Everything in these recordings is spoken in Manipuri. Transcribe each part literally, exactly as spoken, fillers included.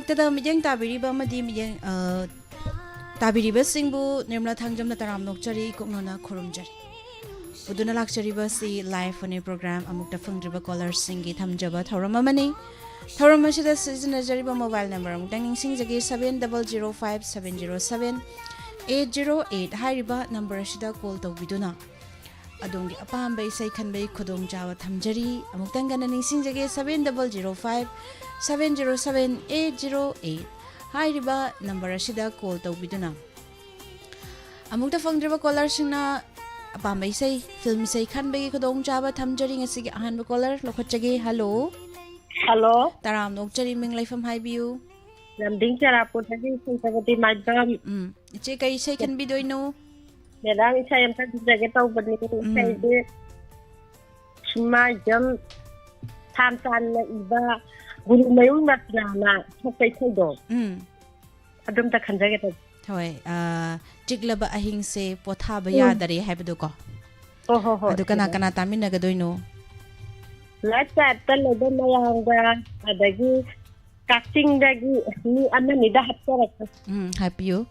ꯇꯗ ꯃꯤꯠꯌꯦꯡ ꯇꯥꯕꯤꯔꯤꯕ ꯑꯃꯗꯤ ꯃꯤꯠꯌꯦꯡ, ꯑ, ꯇꯥꯕꯤꯔꯤꯕꯁꯤꯡꯕꯨ ꯅꯤꯔꯃꯂꯥ ꯊꯥꯡꯖꯝꯅ ꯇꯔꯥꯝꯅ ꯑꯣꯛꯆꯔꯤ, ꯏꯀꯨꯛꯅꯣꯅ ꯈꯨꯔꯨꯝꯖꯔꯤ꯫ ꯄꯨꯗꯨꯅ ꯂꯥꯛꯆꯔꯤꯕ ꯑꯁꯤ Live Phone-In Program, ꯑꯃꯨꯛꯇ ꯐꯪꯗ꯭ꯔꯤꯕ caller-ꯁꯤꯡꯒꯤ ꯊꯝꯖꯕ ꯊꯧꯔꯝ ꯑꯃꯅꯤ꯫ ꯊꯧꯔꯝ ꯑꯁꯤꯗ ꯁꯤꯖꯤꯟꯅꯖꯔꯤꯕ mobile number ꯑꯃꯨꯛꯇꯪ ꯅꯤꯡꯁꯤꯡꯖꯒꯦ, seven double zero five seven zero seven eight zero eight꯫ ꯍꯥꯏꯔꯤꯕ number ꯑꯁꯤꯗ call ꯇꯧꯕꯤꯗꯨꯅ ꯑꯗꯣꯝꯒꯤ ꯑꯄꯥꯝꯕ ꯏꯁꯩ ꯈꯟꯕꯒꯤ ꯈꯨꯗꯣꯡꯆꯥꯕ ꯊꯝꯖꯔꯤ꯫ ꯑꯃꯨꯛꯇꯪ ꯀꯟꯅ ꯅꯤꯡꯁꯤꯡꯖꯒꯦ, seven double zero five seven zero seven eight zero eight꯫ ꯍꯥꯏꯔꯤꯕ number ꯑꯁꯤꯗ call ꯇꯧꯕꯤꯗꯨꯅ ꯑꯃꯨꯛꯇ ꯐꯪꯗ꯭ꯔꯤꯕ caller-ꯁꯤꯡꯅ ꯑꯄꯥꯝꯕ ꯏꯁꯩ, film ꯏꯁꯩ ꯈꯟꯕꯒꯤ ꯈꯨꯗꯣꯡꯆꯥꯕ ꯊꯝꯖꯔꯤ꯫ ꯉꯁꯤꯒꯤ ꯑꯍꯥꯟꯕ caller ꯂꯧꯈꯠꯆꯒꯦ꯫ Hello꯫ Hello꯫ ꯇꯔꯥꯝꯅ ꯑꯣꯛꯆꯔꯤ, ꯃꯤꯡ ꯂꯩꯐꯝ ꯍꯥꯏꯕꯤꯌꯨ꯫ ꯂꯝꯗꯤꯡ ꯆꯔꯥꯄꯨꯔꯗꯒꯤ ꯁꯦꯅꯥꯄꯇꯤ ꯃꯥꯏꯕꯝ꯫ ꯎꯝ꯫ ꯏꯆꯦ, ꯀꯔꯤ ꯏꯁꯩ ꯈꯟꯕꯤꯗꯣꯏꯅꯣ? ꯃꯦꯗꯥꯝ, ꯏꯁꯩ ꯑꯝꯇ ꯈꯟꯖꯒꯦ ꯇꯧꯕꯅꯤ꯫ ꯎꯝ꯫ ꯏꯁꯩꯁꯦ ꯁꯤꯃꯥꯏꯖꯝ ꯁꯥꯝꯆꯥꯟꯅ ꯏꯕ ꯒꯨꯔꯨꯃꯌꯨꯝ ꯔꯠꯅꯥꯅ ꯁꯛꯄ ꯏꯁꯩꯗꯣ꯫ ꯎꯝ꯫ ꯑꯗꯨꯝꯇ ꯈꯟꯖꯒꯦ ꯇꯧꯕ꯫ ꯍꯣꯏ, ꯑ, ꯆꯤꯛꯂꯕ ꯑꯍꯤꯡꯁꯦ ꯄꯣꯊꯥꯕ ꯎꯝ꯫ ꯌꯥꯗꯔꯦ ꯍꯥꯏꯕꯗꯣꯀꯣ꯫ ꯍꯣꯏ, ꯍꯣꯏ, ꯍꯣꯏ꯫ ꯑꯗꯨ ꯀꯅꯥ ꯀꯅꯥ ꯇꯥꯃꯤꯟꯅꯒꯗꯣꯏꯅꯣ? Live chat-ꯇ ꯂꯩꯕ ꯃꯌꯥꯝꯒ, ꯑꯗꯒꯤ ꯀꯛꯆꯤꯡꯗꯒꯤ ꯃꯤ ꯑꯃꯅꯤꯗ ꯍꯥꯞꯆꯔꯛꯀꯦ꯫ ꯎꯝ, ꯍꯥꯏꯕꯤꯌꯨ꯫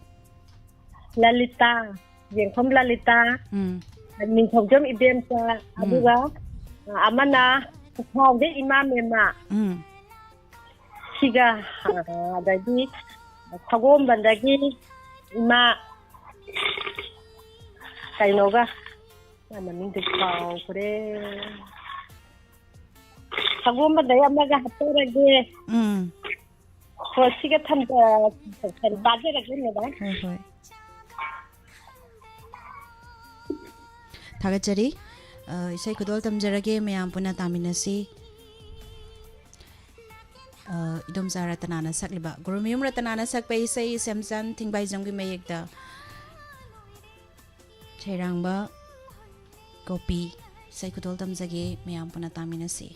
ꯂꯂꯤꯇꯥ, ꯌꯦꯡꯐꯝ ꯂꯂꯤꯇꯥ, ꯎꯝ꯫ ꯅꯤꯡꯊꯧꯖꯝ ꯏꯕꯦꯝꯆꯥ, ꯎꯝ꯫ ꯑꯗꯨꯒ ꯑꯃꯅ ꯄꯨꯈ꯭ꯔꯥꯎꯗꯩ ꯏꯃꯥ ꯃꯦꯝꯃ꯫ ꯎꯝ꯫ ꯁꯤꯒ, ꯑꯗꯒꯤ ꯁꯒꯣꯝꯕꯟꯗꯒꯤ ꯏꯃꯥ ꯀꯩꯅꯣꯒ, ꯃꯃꯤꯡꯗꯨ ꯀꯥꯎꯈ꯭ꯔꯦ꯫ ꯁꯒꯣꯝꯕꯟꯗꯒꯤ ꯑꯃꯒ ꯍꯥꯞꯆꯔꯒꯦ꯫ ꯎꯝ꯫ ꯍꯣꯏ, ꯁꯤꯒ ꯊꯝꯖ-, ꯇꯥꯖꯔꯒꯦ, ꯃꯦꯗꯥꯝ꯫ ꯍꯣꯏ, ꯍꯣꯏ꯫ ꯊꯥꯒꯠꯆꯔꯤ꯫ ꯑ, ꯏꯁꯩ ꯈꯨꯗꯣꯜ ꯇꯝꯖꯔꯒꯦ, ꯃꯌꯥꯝ ꯄꯨꯟꯅ ꯇꯥꯃꯤꯟꯅꯁꯤ꯫ ꯑ, ꯏꯗꯣꯝꯆꯥ ꯔꯇꯅꯥꯅ ꯁꯛꯂꯤꯕ, ꯒꯨꯔꯨꯃꯌꯨꯝ ꯔꯇꯅꯥꯅ ꯁꯛꯄ ꯏꯁꯩ, ꯁꯦꯝꯆꯥꯟ ꯊꯤꯡꯕꯥꯏꯖꯝꯒꯤ ꯃꯌꯦꯛꯇ ꯁꯩꯔꯥꯡꯕ ꯒꯣꯄꯤ, ꯏꯁꯩ ꯈꯨꯗꯣꯜ ꯇꯝꯖꯒꯦ, ꯃꯌꯥꯝ ꯄꯨꯟꯅ ꯇꯥꯃꯤꯟꯅꯁꯤ꯫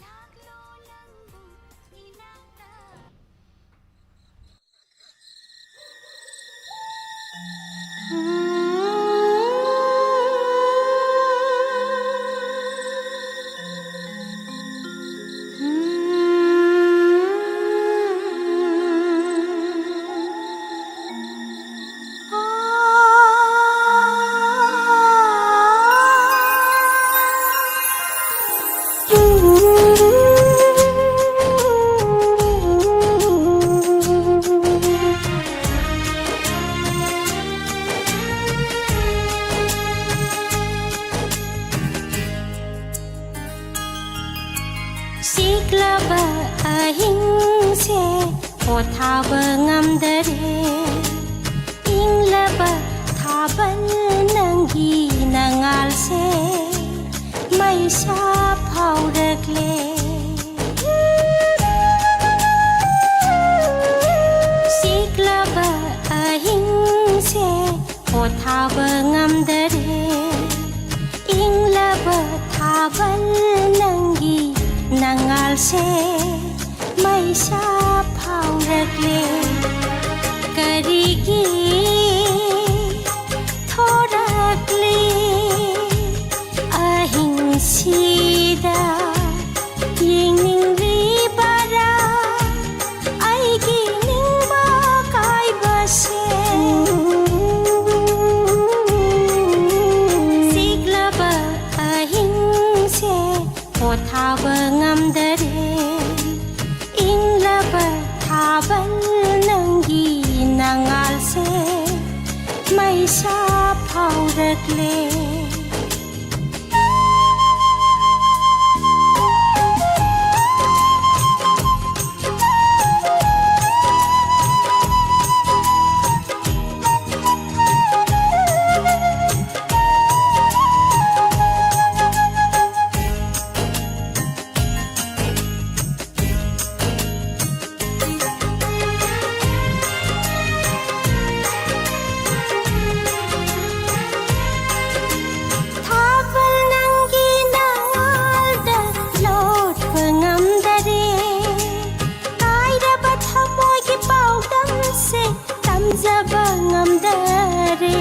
ꯁꯤꯛꯂꯕ ꯑꯍꯤꯡꯁꯦ ꯄꯣꯊꯥꯕ ꯉꯝꯗꯔꯦ꯫ ꯏꯪꯂꯕ ꯊꯥꯕꯜ ꯅꯪꯒꯤ ꯅꯉꯥꯜꯁꯦ ꯃꯩꯁꯥ ꯐꯥꯎꯔꯛꯂꯦ꯫ ꯁꯤꯛꯂꯕ ꯑꯍꯤꯡꯁꯦ ꯄꯣꯊꯥꯕ ꯉꯝꯗꯔꯦ꯫ ꯏꯪꯂꯕ ꯊꯥꯕꯜ ꯅꯪꯒꯤ ꯅꯉꯥꯜꯁꯦ ꯃꯩꯁꯥ ꯐꯥꯎꯔꯛꯂꯦ꯫ ꯀꯔꯤꯒꯤ ꯊꯣꯔꯛꯂꯤ ꯑꯍꯤꯡꯁꯤꯗ? ꯌꯦꯡꯅꯤꯡꯂꯤꯕꯔꯥ ꯑꯩꯒꯤ ꯅꯤꯡꯕ ꯀꯥꯏꯕꯁꯦ? ꯁꯤꯛꯂꯕ ꯑꯍꯤꯡꯁꯦ ꯄꯣꯊꯥꯕ ꯉꯝꯗꯔꯦ꯫ ꯏꯪꯂꯕ ꯊꯥꯕꯜ ꯅꯪꯒꯤ ꯅꯉꯥꯜꯁꯦ ꯃꯩꯁꯥ ꯐꯥꯎꯔꯛꯂꯦ꯫ ꯊꯥꯕꯜ ꯅꯪꯒꯤ ꯅꯉꯥꯜꯗ ꯂꯣꯠꯄ ꯉꯝꯗꯔꯦ꯫ ꯀꯥꯏꯔꯕ ꯊꯃꯣꯏꯒꯤ ꯄꯥꯎꯗꯝꯁꯦ ꯇꯝꯖꯕ ꯉꯝꯗꯔꯦ꯫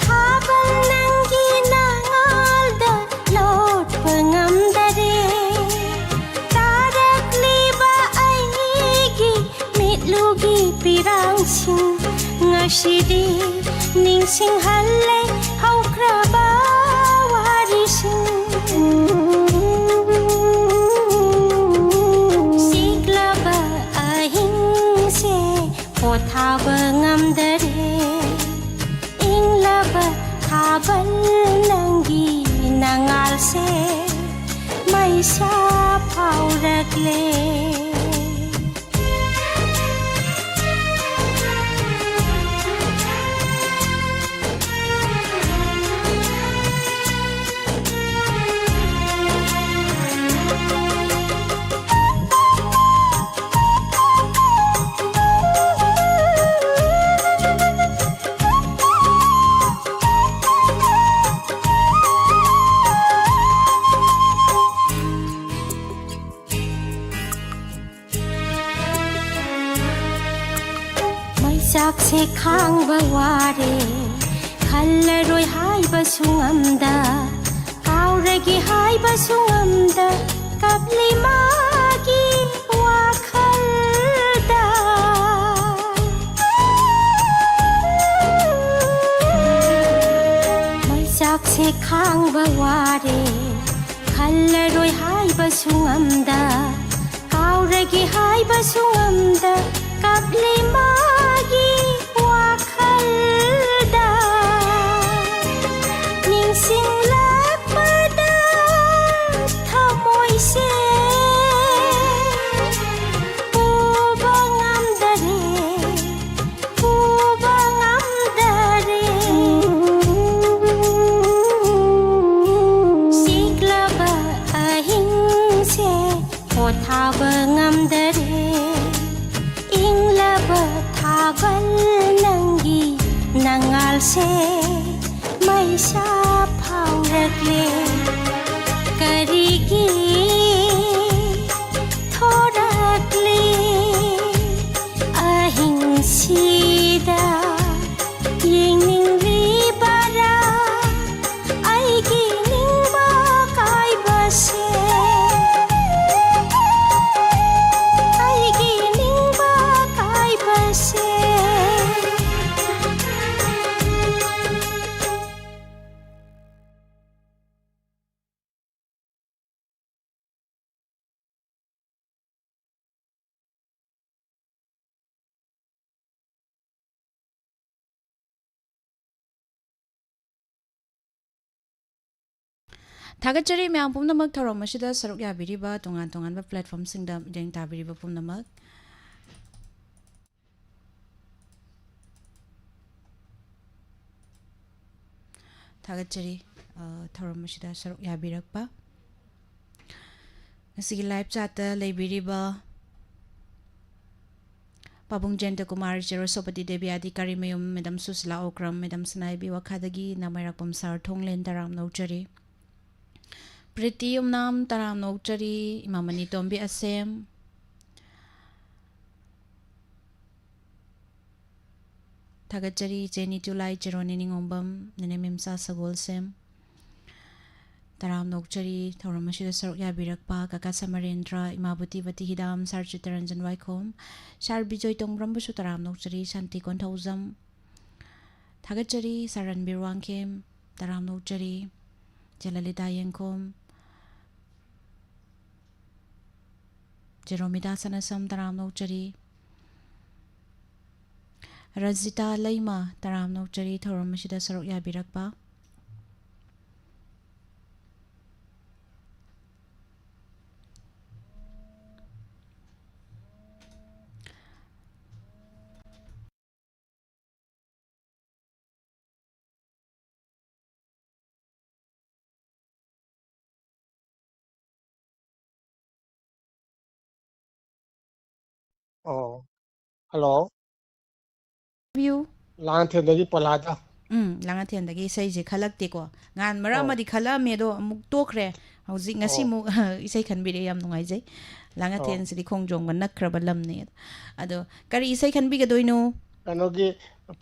ꯊꯥꯕꯜ ꯅꯪꯒꯤ ꯅꯉꯥꯜꯗ ꯂꯣꯠꯄ ꯉꯝꯗꯔꯦ꯫ ꯇꯥꯔꯛꯂꯤꯕ ꯑꯩꯒꯤ ꯃꯤꯠꯂꯨꯒꯤ ꯄꯤꯔꯥꯡꯁꯤꯡ ꯉꯁꯤꯗꯤ ꯅꯤꯡꯁꯤꯡꯍꯜꯂꯦ ꯍꯧꯈ꯭ꯔꯕ ꯋꯥꯔꯤꯁꯤꯡ꯫ ꯁꯤꯛꯂꯕ ꯑꯍꯤꯡꯁꯦ ꯄꯣꯊꯥꯕ ꯉꯝꯗꯔꯦ꯫ ꯏꯪꯂꯕ ꯑꯕꯜ ꯅꯪꯒꯤ ꯅꯉꯥꯜꯁꯦ ꯃꯩꯁꯥ ꯐꯥꯎꯔꯛꯂꯦ꯫ ꯃꯩꯆꯥꯛꯁꯦ ꯈꯥꯡꯕ ꯋꯥꯔꯦ, ꯈꯜꯂꯔꯣꯏ ꯍꯥꯏꯕꯁꯨ ꯉꯝꯗ, ꯀꯥꯎꯔꯒꯦ ꯍꯥꯏꯕꯁꯨ ꯉꯝꯗ, ꯀꯞꯂꯤ ꯃꯥꯒꯤ ꯋꯥꯈꯜꯗ꯫ ꯃꯩꯆꯥꯛꯁꯦ ꯈꯥꯡꯕ ꯋꯥꯔꯦ, ꯈꯜꯂꯔꯣꯏ ꯍꯥꯏꯕꯁꯨ ꯉꯝꯗ, ꯀꯥꯎꯔꯒꯦ ꯍꯥꯏꯕꯁꯨ ꯉꯝꯗ, ꯀꯞꯂꯤ ꯃꯥꯒꯤ ꯋꯥꯈꯜꯗ꯫ ꯅꯤꯡꯁꯤꯡꯂꯛꯄꯗ ꯊꯃꯣꯏꯁꯦ ꯄꯨꯕ ꯉꯝꯗꯔꯦ, ꯄꯨꯕ ꯉꯝꯗꯔꯦ꯫ ꯆꯤꯛꯂꯕ ꯑꯍꯤꯡꯁꯦ ꯄꯣꯊꯥꯕ ꯉꯝꯗꯔꯦ꯫ ꯏꯪꯂꯕ ꯊꯥꯕꯜ ꯅꯪꯒꯤ ꯅꯉꯥꯜꯁꯦ ꯃꯩꯁꯥ ꯐꯥꯎꯔꯛꯂꯦ꯫ ꯀꯔꯤꯒꯤ ꯊꯣꯔꯛꯂꯤ ꯑꯍꯤꯡꯁꯤꯗ? ꯌꯦꯡꯅꯤꯡꯂꯤꯕꯔꯥ ꯑꯩꯒꯤ ꯅꯤꯡꯕ ꯀꯥꯏꯕꯁꯦ? ꯑꯩꯒꯤ ꯅꯤꯡꯕ ꯀꯥꯏꯕꯁꯦ꯫ ꯊꯥꯒꯠꯆꯔꯤ ꯃꯌꯥꯝ ꯄꯨꯝꯅꯃꯛ ꯊꯧꯔꯝ ꯑꯁꯤꯗ ꯁꯔꯨꯛ ꯌꯥꯕꯤꯔꯤꯕ ꯇꯣꯉꯥꯟ ꯇꯣꯉꯥꯟꯕ platformꯁꯤꯡꯗ ꯃꯤꯠꯌꯦꯡ ꯇꯥꯕꯤꯔꯤꯕ ꯄꯨꯝꯅꯃꯛ꯫ ꯊꯥꯒꯠꯆꯔꯤ, ꯑ, ꯊꯧꯔꯝ ꯑꯁꯤꯗ ꯁꯔꯨꯛ ꯌꯥꯕꯤꯔꯛꯄ꯫ ꯉꯁꯤꯒꯤ live chatꯇ ꯂꯩꯕꯤꯔꯤꯕ ꯄꯥꯕꯨꯡ ꯖꯌꯟꯇ ꯀꯨꯃꯥꯔ, ꯆꯦꯔꯣꯁꯣꯄꯇꯤ ꯗꯦꯕꯤ, ꯑꯥꯗꯤ ꯀꯔꯤꯃꯌꯨꯝ, Madam ꯁꯨꯁꯤꯂꯥ ꯑꯣꯀ꯭ꯔꯝ, Madam ꯁꯅꯥꯏꯕꯤ ꯋꯥꯈꯥꯗꯒꯤ ꯅꯥꯃꯩꯔꯥꯛꯄꯝ ꯁꯥꯔ ꯊꯣꯡꯂꯦꯟ ꯇꯔꯥꯝꯅ ꯑꯣꯛꯆꯔꯤ꯫ ꯄ꯭ꯔꯤꯇꯤ ꯌꯨꯝꯅꯥꯝ ꯇꯔꯥꯝꯅ ꯑꯣꯛꯆꯔꯤ, ꯏꯃꯥꯃꯅꯤ ꯇꯣꯝꯕꯤ ꯑꯁꯦꯝ꯫ ꯊꯥꯒꯠꯆꯔꯤ ꯏꯆꯦ ꯅꯤꯇꯨꯂꯥꯏ, ꯆꯦꯔꯣꯅꯦ ꯅꯤꯉꯣꯝꯕꯝ, ꯅꯦꯅꯦ ꯃꯤꯝꯆꯥ ꯁꯒꯣꯜꯁꯦꯝ꯫ ꯇꯔꯥꯝꯅ ꯑꯣꯛꯆꯔꯤ ꯊꯧꯔꯝ ꯑꯁꯤꯗ ꯁꯔꯨꯛ ꯌꯥꯕꯤꯔꯛꯄ ꯀꯀꯥ ꯁꯃꯔꯦꯟꯗ꯭ꯔ, ꯏꯃꯥꯕꯨꯇꯤ ꯕꯇꯤ ꯍꯤꯗꯥꯝ, ꯁꯥꯔ ꯆꯤꯠꯇꯔꯟꯖꯟ ꯋꯥꯏꯈꯣꯝ, ꯁꯥꯔ ꯕꯤꯖꯣꯏ ꯇꯣꯡꯕ꯭ꯔꯝꯕꯨꯁꯨ ꯇꯔꯥꯝꯅ ꯑꯣꯛꯆꯔꯤ, ꯁꯥꯟꯇꯤ ꯀꯣꯟꯊꯧꯖꯝ꯫ ꯊꯥꯒꯠꯆꯔꯤ ꯁꯥꯔ ꯔꯟꯕꯤꯔ ꯋꯥꯡꯈꯦꯝ, ꯇꯔꯥꯝꯅ ꯑꯣꯛꯆꯔꯤ꯫ ꯆꯦ ꯂꯂꯤꯇꯥ ꯌꯦꯡꯈꯣꯝ, ꯆꯦ ꯔꯣꯃꯤꯇꯥ ꯁꯅꯥꯁꯝ, ꯇꯔꯥꯝꯅ ꯑꯣꯛꯆꯔꯤ꯫ ꯔꯖꯤꯇꯥ ꯂꯩꯃ, ꯇꯔꯥꯝꯅ ꯑꯣꯛꯆꯔꯤ ꯊꯧꯔꯝ ꯑꯁꯤꯗ ꯁꯔꯨꯛ ꯌꯥꯕꯤꯔꯛꯄ꯫ ꯑꯣ, ꯍꯜꯂꯣ꯫ ꯕꯤꯌꯨ꯫ ꯂꯥꯡꯉꯊꯦꯜꯗꯒꯤ ꯄꯂꯥꯗ꯫ ꯎꯝ, ꯂꯥꯡꯉꯊꯦꯜꯗꯒꯤ ꯏꯁꯩꯁꯦ ꯈꯜꯂꯛꯇꯦꯀꯣ꯫ ꯉꯍꯥꯟ ꯃꯔꯛ ꯑꯣ꯫ ꯑꯃꯗꯤ ꯈꯜꯂꯛꯑꯝꯃꯦ, ꯑꯗꯣ ꯑꯃꯨꯛ ꯇꯣꯛꯈ꯭ꯔꯦ꯫ ꯍꯧꯖꯤꯛ ꯉꯁꯤ ꯑꯣ꯫ ꯑꯃꯨꯛ ꯏꯁꯩ ꯈꯟꯕꯤꯔꯛꯑꯦ, ꯌꯥꯝ ꯅꯨꯡꯉꯥꯏꯖꯩ꯫ ꯑꯣ꯫ ꯂꯥꯡꯉꯊꯦꯜꯁꯤꯗꯤ ꯈꯣꯡꯖꯣꯝꯒ ꯅꯛꯈ꯭ꯔꯕ ꯂꯝꯅꯦ꯫ ꯑꯗꯣ ꯀꯔꯤ ꯏꯁꯩ ꯈꯟꯕꯤꯒꯗꯣꯏꯅꯣ? ꯀꯩꯅꯣꯒꯤ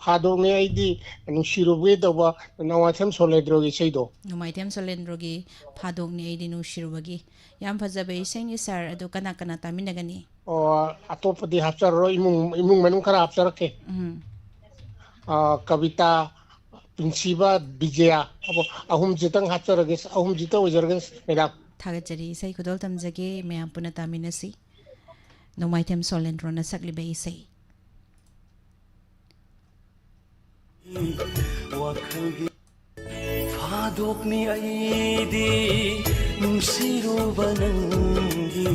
ꯐꯥꯗꯣꯛꯅꯦ ꯑꯩꯗꯤ ꯅꯨꯡꯁꯤꯔꯨꯕꯒꯤ ꯇꯧꯕ ꯅꯣꯡꯃꯥꯏꯊꯦꯝ ꯁꯣꯂꯦꯟꯗ꯭ꯔꯣꯒꯤ ꯏꯁꯩꯗꯣ꯫ ꯅꯣꯡꯃꯥꯏꯊꯦꯝ ꯁꯣꯂꯦꯟꯗ꯭ꯔꯣꯒꯤ ꯐꯥꯗꯣꯛꯅꯦ ꯑꯩꯗꯤ ꯅꯨꯡꯁꯤꯔꯨꯕꯒꯤ꯫ ꯌꯥꯝ ꯐꯖꯕ ꯏꯁꯩꯅꯤ ꯁꯥꯔ, ꯑꯗꯣ ꯀꯅꯥ ꯀꯅꯥ ꯇꯥꯃꯤꯟꯅꯒꯅꯤ? ꯑꯣ, ꯑꯇꯣꯞꯄꯗꯤ ꯍꯥꯞꯆꯔꯔꯣꯏ, ꯏꯃꯨꯡ, ꯏꯃꯨꯡ ꯃꯅꯨꯡ ꯈꯔ ꯍꯥꯞꯆꯔꯛꯀꯦ꯫ ꯎꯝ꯫ ꯑ, ꯀꯕꯤꯇꯥ, ꯄꯨꯟꯁꯤꯕ, ꯕꯤꯖꯌꯥ, ꯑꯍꯨꯝꯁꯤꯇꯪ ꯍꯥꯞꯆꯔꯒꯦ, ꯑꯍꯨꯝꯁꯤꯇ ꯑꯣꯏꯖꯔꯒꯦ, ꯃꯦꯗꯥꯝ꯫ ꯊꯥꯒꯠꯆꯔꯤ, ꯏꯁꯩ ꯈꯨꯗꯣꯜ ꯇꯝꯖꯒꯦ, ꯃꯌꯥꯝ ꯄꯨꯟꯅ ꯇꯥꯃꯤꯟꯅꯁꯤ꯫ ꯅꯣꯡꯃꯥꯏꯊꯦꯝ ꯁꯣꯂꯦꯟꯗ꯭ꯔꯣꯅ ꯁꯛꯂꯤꯕ ꯏꯁꯩ꯫ ꯋꯥꯈꯜꯒꯤ ꯐꯥꯗꯣꯛꯅꯤ ꯑꯩꯗꯤ ꯅꯨꯡꯁꯤꯔꯨꯕ ꯅꯪꯒꯤ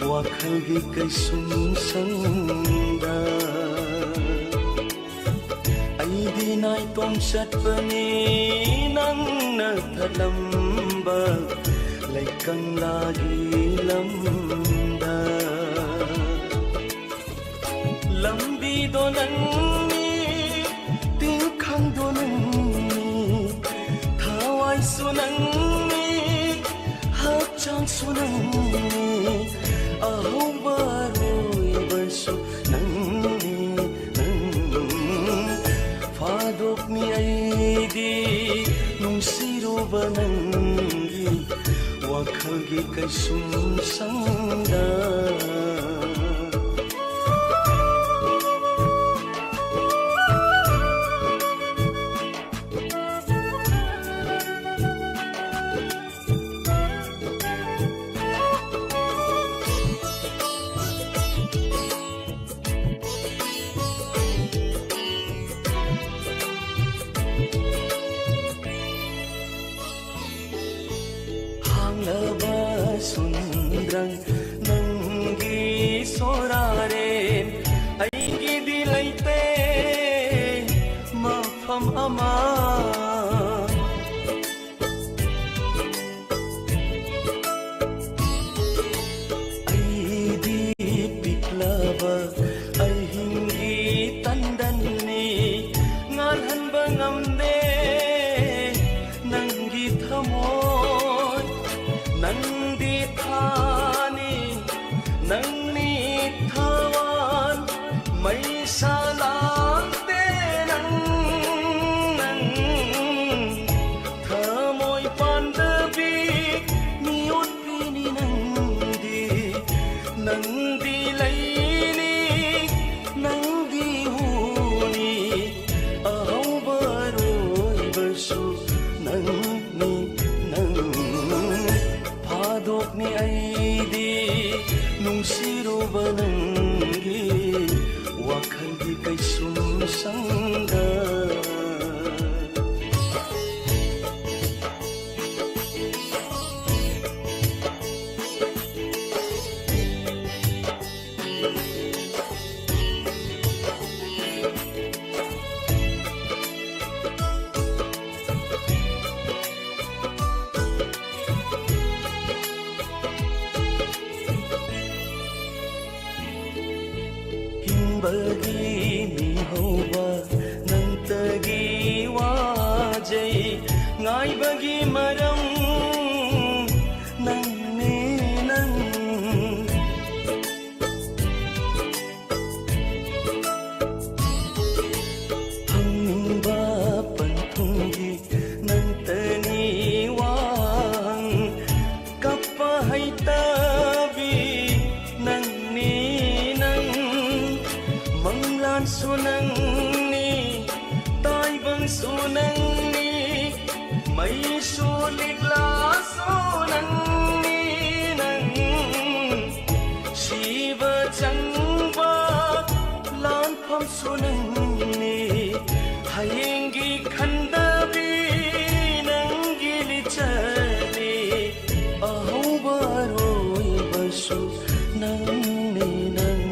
ꯋꯥꯈꯜꯒꯤ ꯀꯩꯁꯨꯝꯁꯪꯗ꯫ ꯑꯩꯗꯤ ꯅꯥꯏꯇꯣꯝ ꯆꯠꯄꯅꯤ ꯅꯪꯅ ꯊꯠꯂꯝꯕ ꯂꯩꯀꯪꯂꯥꯒꯤ ꯂꯝꯗ꯫ ꯂꯝꯕꯤꯗꯣ ꯅꯪꯅꯤ, ꯇꯤꯟꯈꯪꯗꯣ ꯅꯪꯅꯤ, ꯊꯋꯥꯏꯁꯨ ꯅꯪꯅꯤ, ꯍꯛꯆꯥꯡꯁꯨ ꯅꯪꯅꯤ, ꯑꯍꯧꯕ ꯑꯔꯣꯏꯕꯁꯨ ꯅꯪꯅꯤ, ꯅꯪ꯫ ꯐꯥꯗꯣꯛꯅꯤ ꯑꯩꯗꯤ ꯅꯨꯡꯁꯤꯔꯨꯕ ꯅꯪꯒꯤ ꯋꯥꯈꯜꯒꯤ ꯀꯩꯁꯨꯝ ꯁꯪꯗ꯫ ꯍꯥꯡꯂꯕ ꯁꯨꯟꯗ꯭ꯔꯪ ꯅꯪꯒꯤ ꯁꯣꯔꯥꯔꯦꯝ ꯑꯩꯒꯤꯗꯤ ꯂꯩꯇꯦ ꯃꯐꯝ ꯑꯃ꯫ ꯑꯩꯗꯤ ꯄꯤꯛꯂꯕ ꯑꯍꯤꯡꯒꯤ ꯇꯟꯗꯟꯅꯤ, ꯉꯥꯜꯍꯟꯕ ꯉꯝꯗꯦ ꯅꯪꯒꯤ ꯊꯃꯣꯏ꯫ ꯅꯪꯗꯤ ꯊꯥꯅꯤ, ꯅꯪꯅꯤ ꯊꯋꯥꯟ, ꯃꯩꯁꯥ ꯂꯥꯛꯇꯦ ꯅꯪ, ꯅꯪ꯫ ꯊꯃꯣꯏ ꯄꯥꯟꯗꯕꯤ ꯃꯤꯑꯣꯠꯄꯤꯅꯤ ꯅꯪꯗꯤ, ꯅꯪꯗꯤ ꯂꯩꯅꯤ, ꯅꯪꯗꯤ ꯍꯨꯅꯤ, ꯑꯍꯧꯕ ꯑꯔꯣꯏꯕꯁꯨ ꯅꯪꯅꯤ, ꯅꯪ꯫ ꯐꯥꯗꯣꯛꯅꯤ ꯑꯩꯗꯤ ꯅꯨꯡꯁꯤꯔꯨꯕ ꯅꯪꯒꯤ ꯋꯥꯈꯜꯒꯤ ꯀꯩ ꯕꯒꯤ ꯃꯤꯍꯧꯕ ꯅꯪꯇꯒꯤ ꯋꯥꯖꯩ, ꯉꯥꯏꯕꯒꯤ ꯃꯔꯝ ꯅꯪꯅꯦ ꯅꯪ꯫ ꯐꯪꯅꯤꯡꯕ ꯄꯟꯊꯨꯡꯒꯤ ꯅꯪꯇꯅꯤ ꯋꯥꯍꯪ, ꯀꯞꯄ ꯍꯩꯇꯕꯤ ꯅꯪꯅꯤ ꯅꯪ꯫ ꯃꯪꯂꯥꯟꯁꯨ ꯅꯪꯅꯤ, ꯇꯥꯏꯕꯪꯁꯨ ꯅꯪꯅꯤ, ꯃꯩꯁꯨ ꯂꯤꯛꯂꯥꯁꯨ ꯅꯪꯅꯤ ꯅꯪ꯫ ꯁꯤꯕ ꯆꯪꯕ ꯂꯥꯟꯐꯝꯁꯨ ꯅꯪꯅꯤ, ꯍꯌꯦꯡꯒꯤ ꯈꯟꯗꯕꯤ ꯅꯪꯒꯤ ꯂꯤꯆꯠꯅꯤ, ꯑꯍꯧꯕ ꯑꯔꯣꯏꯕꯁꯨ ꯅꯪꯅꯤ ꯅꯪ꯫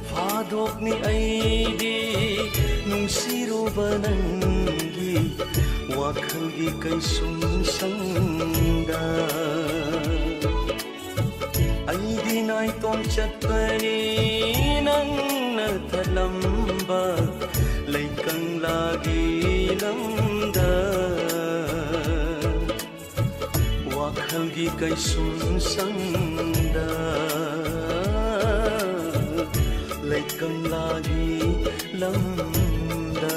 ꯐꯥꯗꯣꯛꯅꯤ ꯑꯩꯗꯤ ꯅꯨꯡꯁꯤꯔꯨꯕ ꯅꯪꯒꯤ ꯋꯥꯈꯜꯒꯤ ꯀꯩꯁꯨꯝꯁꯪꯗ꯫ ꯑꯩꯗꯤ ꯅꯥꯏꯇꯣꯝ ꯆꯠꯄꯅꯤ ꯅꯪꯅ ꯊꯠꯂꯝꯕ ꯂꯩꯀꯪꯂꯥꯒꯤ ꯂꯝꯗ, ꯋꯥꯈꯜꯒꯤ ꯀꯩꯁꯨꯝꯁꯪꯗ, ꯂꯩꯀꯪꯂꯥꯒꯤ ꯂꯝꯗ꯫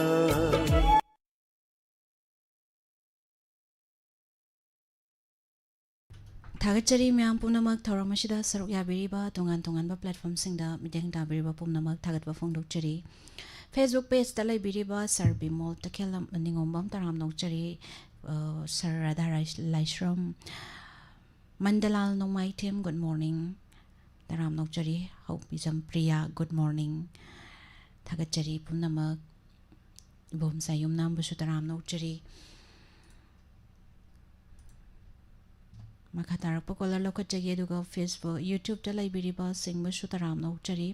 ꯊꯥꯒꯠꯆꯔꯤ ꯃꯌꯥꯝ ꯄꯨꯝꯅꯃꯛ ꯊꯧꯔꯝ ꯑꯁꯤꯗ ꯁꯔꯨꯛ ꯌꯥꯕꯤꯔꯤꯕ ꯇꯣꯉꯥꯟ ꯇꯣꯉꯥꯟꯕ platformꯁꯤꯡꯗ ꯃꯤꯠꯌꯦꯡ ꯇꯥꯕꯤꯔꯤꯕ ꯄꯨꯝꯅꯃꯛ ꯊꯥꯒꯠꯄ ꯐꯣꯡꯗꯣꯛꯆꯔꯤ꯫ Facebook pageꯇ ꯂꯩꯕꯤꯔꯤꯕ ꯁꯥꯔ ꯕꯤꯃꯣꯜ ꯇꯈꯦꯜꯂꯝ ꯅꯤꯉꯣꯝꯕꯝ ꯇꯔꯥꯝꯅ ꯑꯣꯛꯆꯔꯤ꯫ ꯑ, ꯁꯥꯔ ꯔꯥꯙꯥ ꯔꯥꯏ-, ꯂꯥꯏꯁ꯭ꯔꯝ, ꯃꯟꯗꯂꯥꯜ ꯅꯣꯡꯃꯥꯏꯊꯦꯝ, good morning, ꯇꯔꯥꯝꯅ ꯑꯣꯛꯆꯔꯤ꯫ ꯍꯧꯄꯤꯖꯝ ꯄ꯭ꯔꯤꯌꯥ, good morning, ꯊꯥꯒꯠꯆꯔꯤ ꯄꯨꯝꯅꯃꯛ꯫ ꯏꯕꯣꯝꯆꯥ ꯌꯨꯝꯅꯥꯝꯕꯨꯁꯨ ꯇꯔꯥꯝꯅ ꯑꯣꯛꯆꯔꯤ꯫ ꯃꯈꯥ ꯇꯥꯔꯛꯄ caller ꯂꯧꯈꯠꯆꯒꯦ, ꯑꯗꯨꯒ Facebook, YouTubeꯇ ꯂꯩꯕꯤꯔꯤꯕꯁꯤꯡꯕꯨꯁꯨ ꯇꯔꯥꯝꯅ ꯑꯣꯛꯆꯔꯤ꯫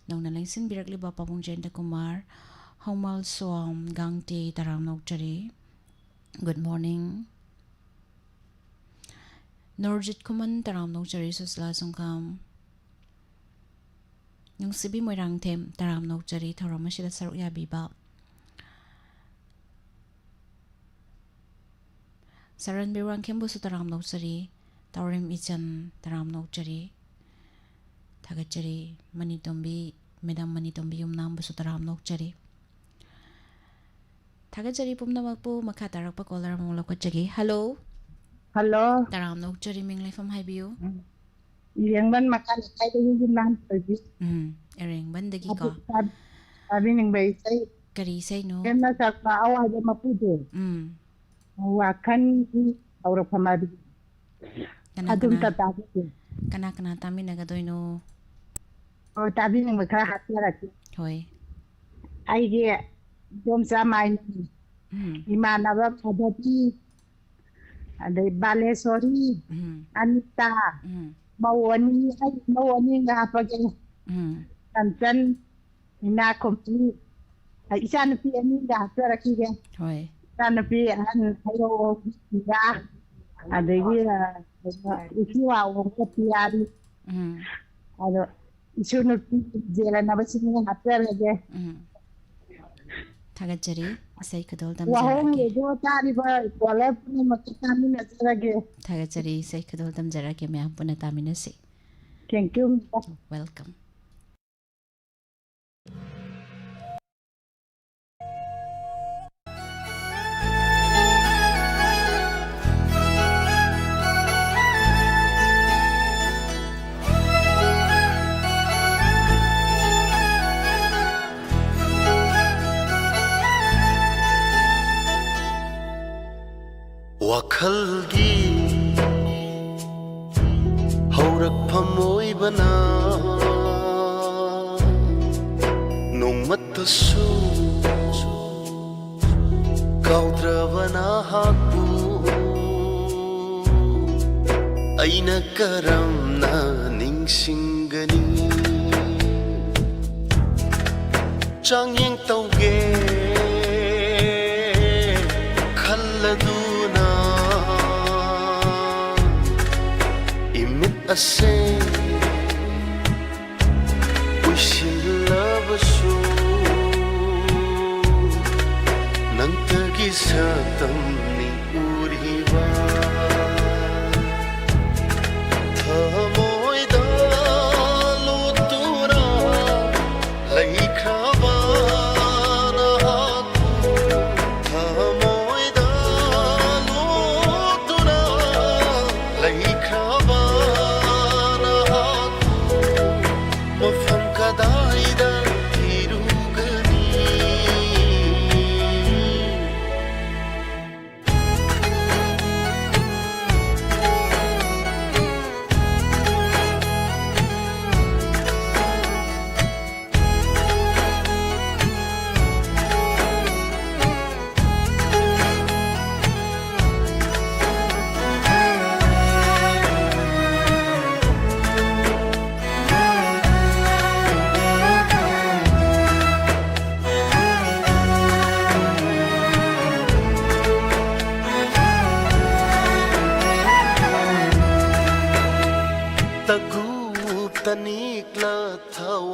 ꯅꯧꯅ ꯂꯦꯡꯁꯤꯟꯕꯤꯔꯛꯂꯤꯕ ꯄꯥꯕꯨꯡ ꯖꯌꯟꯇ ꯀꯨꯃꯥꯔ, ꯍꯧꯃꯥꯜ ꯁꯣꯝ ꯒꯥꯡꯇꯦ ꯇꯔꯥꯝꯅ ꯑꯣꯛꯆꯔꯤ꯫ Good morning꯫ ꯅꯣꯔꯖꯤꯠ ꯈꯨꯃꯟ ꯇꯔꯥꯝꯅ ꯑꯣꯛꯆꯔꯤ, ꯁꯨꯁꯂꯥ ꯁꯨꯡꯈꯥꯝ꯫ ꯅꯨꯡꯁꯤꯕꯤ ꯃꯣꯏꯔꯥꯡꯊꯦꯝ, ꯇꯔꯥꯝꯅ ꯑꯣꯛꯆꯔꯤ ꯊꯧꯔꯝ ꯑꯁꯤꯗ ꯁꯔꯨꯛ ꯌꯥꯕꯤꯕ꯫ ꯁꯔꯟꯕꯤꯔ ꯋꯥꯡꯈꯦꯝꯕꯨꯁꯨ ꯇꯔꯥꯝꯅ ꯑꯣꯛꯆꯔꯤ꯫ ꯇꯥꯎꯔꯦꯝ ꯏꯆꯟ, ꯇꯔꯥꯝꯅ ꯑꯣꯛꯆꯔꯤ꯫ ꯊꯥꯒꯠꯆꯔꯤ꯫ ꯃꯅꯤꯇꯣꯝꯕꯤ, ꯃꯦꯗꯥꯝ ꯃꯅꯤꯇꯣꯝꯕꯤ ꯌꯨꯝꯅꯥꯝꯕꯨꯁꯨ ꯇꯔꯥꯝꯅ ꯑꯣꯛꯆꯔꯤ꯫ ꯊꯥꯒꯠꯆꯔꯤ ꯄꯨꯝꯅꯃꯛꯄꯨ꯫ ꯃꯈꯥ ꯇꯥꯔꯛꯄ caller ꯑꯃꯨꯛ ꯂꯧꯈꯠꯆꯒꯦ꯫ Hello꯫ Hello꯫ ꯇꯔꯥꯝꯅ ꯑꯣꯛꯆꯔꯤ, ꯃꯤꯡ ꯂꯩꯐꯝ ꯍꯥꯏꯕꯤꯌꯨ꯫ ꯎꯝ꯫ ꯏꯔꯦꯡꯕꯟ ꯃꯈꯥ ꯂꯩꯀꯥꯏꯗꯒꯤ ꯌꯨꯝꯅꯥꯝ ꯊꯣꯏꯕꯤ꯫ ꯎꯝ, ꯏꯔꯦꯡꯕꯟꯗꯒꯤꯀꯣ꯫ ꯇꯥꯕꯤ-, ꯇꯥꯕꯤꯅꯤꯡꯕ ꯏꯁꯩ꯫ ꯀꯔꯤ ꯏꯁꯩꯅꯣ? ꯍꯦꯟꯅ ꯁꯛꯄ ꯑꯋꯥꯏꯕ ꯃꯄꯨꯗꯣ꯫ ꯎꯝ꯫ ꯋꯥꯈꯜꯒꯤ ꯍꯧꯔꯛꯐꯝ ꯍꯥꯏꯕꯗꯤ꯫ ꯀꯅꯥ ꯑꯗꯨꯝ ꯀꯅꯥ? ꯇ ꯇꯥꯕꯤꯒꯦ꯫ ꯀꯅꯥ ꯀꯅꯥ ꯇꯥꯃꯤꯟꯅꯒꯗꯣꯏꯅꯣ? ꯑꯣ, ꯇꯥꯕꯤꯅꯤꯡꯕ ꯈꯔ ꯍꯥꯞꯆꯔꯛꯀꯦ꯫ ꯍꯣꯏ꯫ ꯑꯩꯒꯤ ꯏꯗꯣꯝꯆꯥ ꯃꯥꯏꯅꯤ, ꯎꯝ꯫ ꯏꯃꯥꯟꯅꯕ ꯐꯥꯗꯕꯤ, ꯑꯗꯩ ꯕꯥꯂꯦꯁꯣꯔꯤ, ꯎꯝ꯫ ꯑꯅꯤꯇꯥ, ꯎꯝ꯫ ꯃꯧ ꯑꯅꯤ, ꯑꯩ ꯃꯧ ꯑꯅꯤꯒ ꯍꯥꯞꯄꯒꯦ꯫ ꯎꯝ꯫ ꯀꯟꯆꯟ, ꯏꯅꯥꯈꯨꯝꯕꯤ, ꯏꯆꯥꯅꯨꯄꯤ ꯑꯅꯤꯒ ꯍꯥꯞꯆꯔꯛꯈꯤꯒꯦ꯫ ꯍꯣꯏ꯫ ꯏꯆꯥꯅꯨꯄꯤ ꯑꯍꯟ ꯍꯩꯔꯣꯛ ꯏꯟꯗꯤꯔꯥ, ꯑꯗꯒꯤ, ꯑ, ꯀꯩꯅꯣ, ꯏꯆꯦ ꯋꯥꯎꯕ ꯄꯤꯌꯥꯔꯤ꯫ ꯎꯝ꯫ ꯑꯗꯣ ꯏꯁꯨ ꯅꯨꯄꯤ ꯖꯦꯂꯅꯕꯁꯤꯡꯅ ꯍꯥꯞꯆꯔꯒꯦ꯫ ꯎꯝ꯫ ꯊꯥꯒꯠꯆꯔꯤ꯫ ꯏꯁꯩ ꯈꯨꯗꯣꯜ ꯋꯥꯍꯣꯡ ꯇꯝꯖꯔꯛꯑꯒꯦ꯫ ꯔꯦꯗꯤꯑꯣ ꯇꯥꯔꯤꯕ caller ꯄꯨꯝꯅꯃꯛꯀꯤ ꯇꯥꯃꯤꯟꯅꯖꯔꯒꯦ꯫ ꯊꯥꯒꯠꯆꯔꯤ꯫ ꯏꯁꯩ ꯈꯨꯗꯣꯜ ꯇꯝꯖꯔꯛꯑꯒꯦ꯫ ꯃꯌꯥꯝ ꯄꯨꯟꯅ ꯇꯥꯃꯤꯟꯅꯁꯤ꯫ Thank you꯫ Welcome꯫ ꯋꯥꯈꯜꯒꯤ ꯍꯧꯔꯛꯐꯝ ꯑꯣꯏꯕꯅ ꯅꯣꯡꯃꯇꯁꯨ ꯀꯥꯎꯗ꯭ꯔꯕ ꯅꯍꯥꯛꯄꯨ ꯑꯩꯅ ꯀꯔꯝꯅ ꯅꯤꯡꯁꯤꯡꯒꯅꯤ? ꯆꯥꯡꯌꯦꯡ ꯇꯧꯒꯦ ꯈꯜꯂꯗꯨꯅ ꯏꯃꯤꯠ ꯑꯁꯦ ꯎꯏ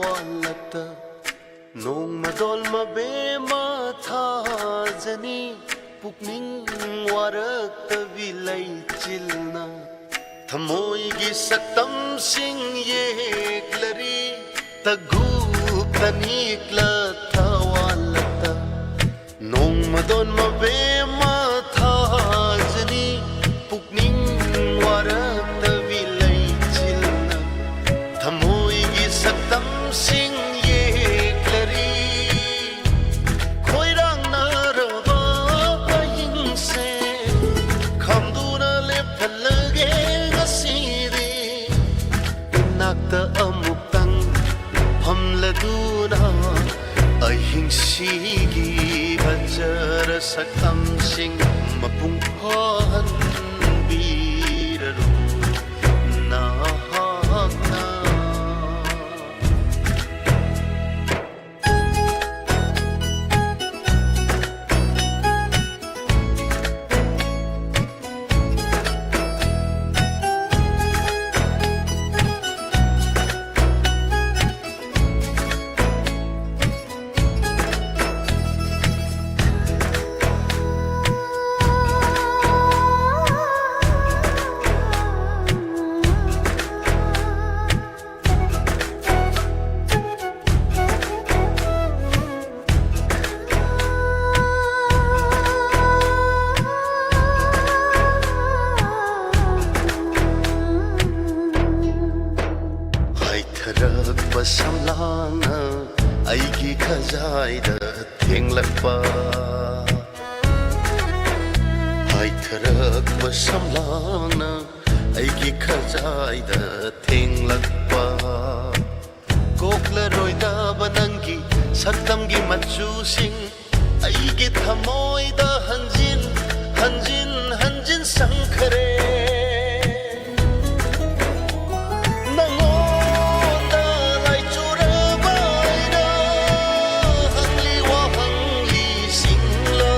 ꯋꯥꯜꯂꯛꯇ ꯅꯣꯡꯃꯗꯣꯟ ꯃꯕꯦꯝꯃ ꯊꯥꯖꯅꯤ, ꯄꯨꯛꯅꯤꯡ ꯋꯥꯔꯛꯇꯕꯤ ꯂꯩꯆꯤꯜꯅ ꯊꯃꯣꯏꯒꯤ ꯁꯛꯇꯝꯁꯤꯡ ꯌꯦꯛꯂꯔꯤ꯫ ꯇꯒꯨ ꯇꯅꯤꯛꯂ ꯊꯋꯥꯜꯂꯛꯇ ꯅꯣꯡꯃꯗꯣꯟ ꯃꯕꯦꯝꯃ ꯊꯥꯖꯅꯤ, ꯄꯨꯛꯅꯤꯡ ꯋꯥꯔꯛꯇꯕꯤ ꯂꯩꯆꯤꯜꯅ ꯊꯃꯣꯏꯒꯤ ꯁꯛꯇꯝꯁꯤꯡ ꯌꯦꯛꯂꯔꯤ꯫ ꯈꯣꯏꯔꯥꯡꯅꯔꯕ ꯑꯍꯤꯡꯁꯦ ꯈꯥꯝꯗꯨꯅ ꯂꯦꯞꯍꯜꯂꯒꯦ ꯉꯁꯤꯗꯤ꯫ ꯏꯅꯥꯛꯇ ꯑꯃꯨꯛꯇꯪ ꯐꯝꯂꯗꯨꯅ ꯑꯍꯤꯡꯁꯤꯒꯤ ꯐꯖꯔ ꯁꯛꯇꯝꯁꯤꯡ ꯃꯄꯨꯡ ꯐꯥꯍꯟꯕꯤꯔꯔꯣ ꯅꯍꯥꯛꯅ꯫ ꯍꯥꯏꯊꯔꯛꯄ ꯁꯝꯂꯥꯡꯅ ꯑꯩꯒꯤ ꯈꯖꯥꯏꯗ ꯊꯦꯡꯂꯛꯄ꯫ ꯍꯥꯏꯊꯔꯛꯄ ꯁꯝꯂꯥꯡꯅ ꯑꯩꯒꯤ ꯈꯖꯥꯏꯗ ꯊꯦꯡꯂꯛꯄ꯫ ꯀꯣꯛꯂꯔꯣꯏꯗꯕ ꯅꯪꯒꯤ ꯁꯛꯇꯝꯒꯤ ꯃꯆꯨꯁꯤꯡ ꯑꯩꯒꯤ ꯊꯃꯣꯏꯗ ꯍꯟꯖꯤꯟ ꯍꯟꯖꯤꯟ ꯍꯟꯖꯤꯟ ꯁꯪꯈꯔꯦ꯫ ꯅꯉꯣꯟꯗ ꯂꯥꯏꯆꯨꯔꯕ ꯑꯩꯅ ꯍꯪꯂꯤ ꯋꯥꯍꯪꯂꯤꯁꯤꯡꯂ,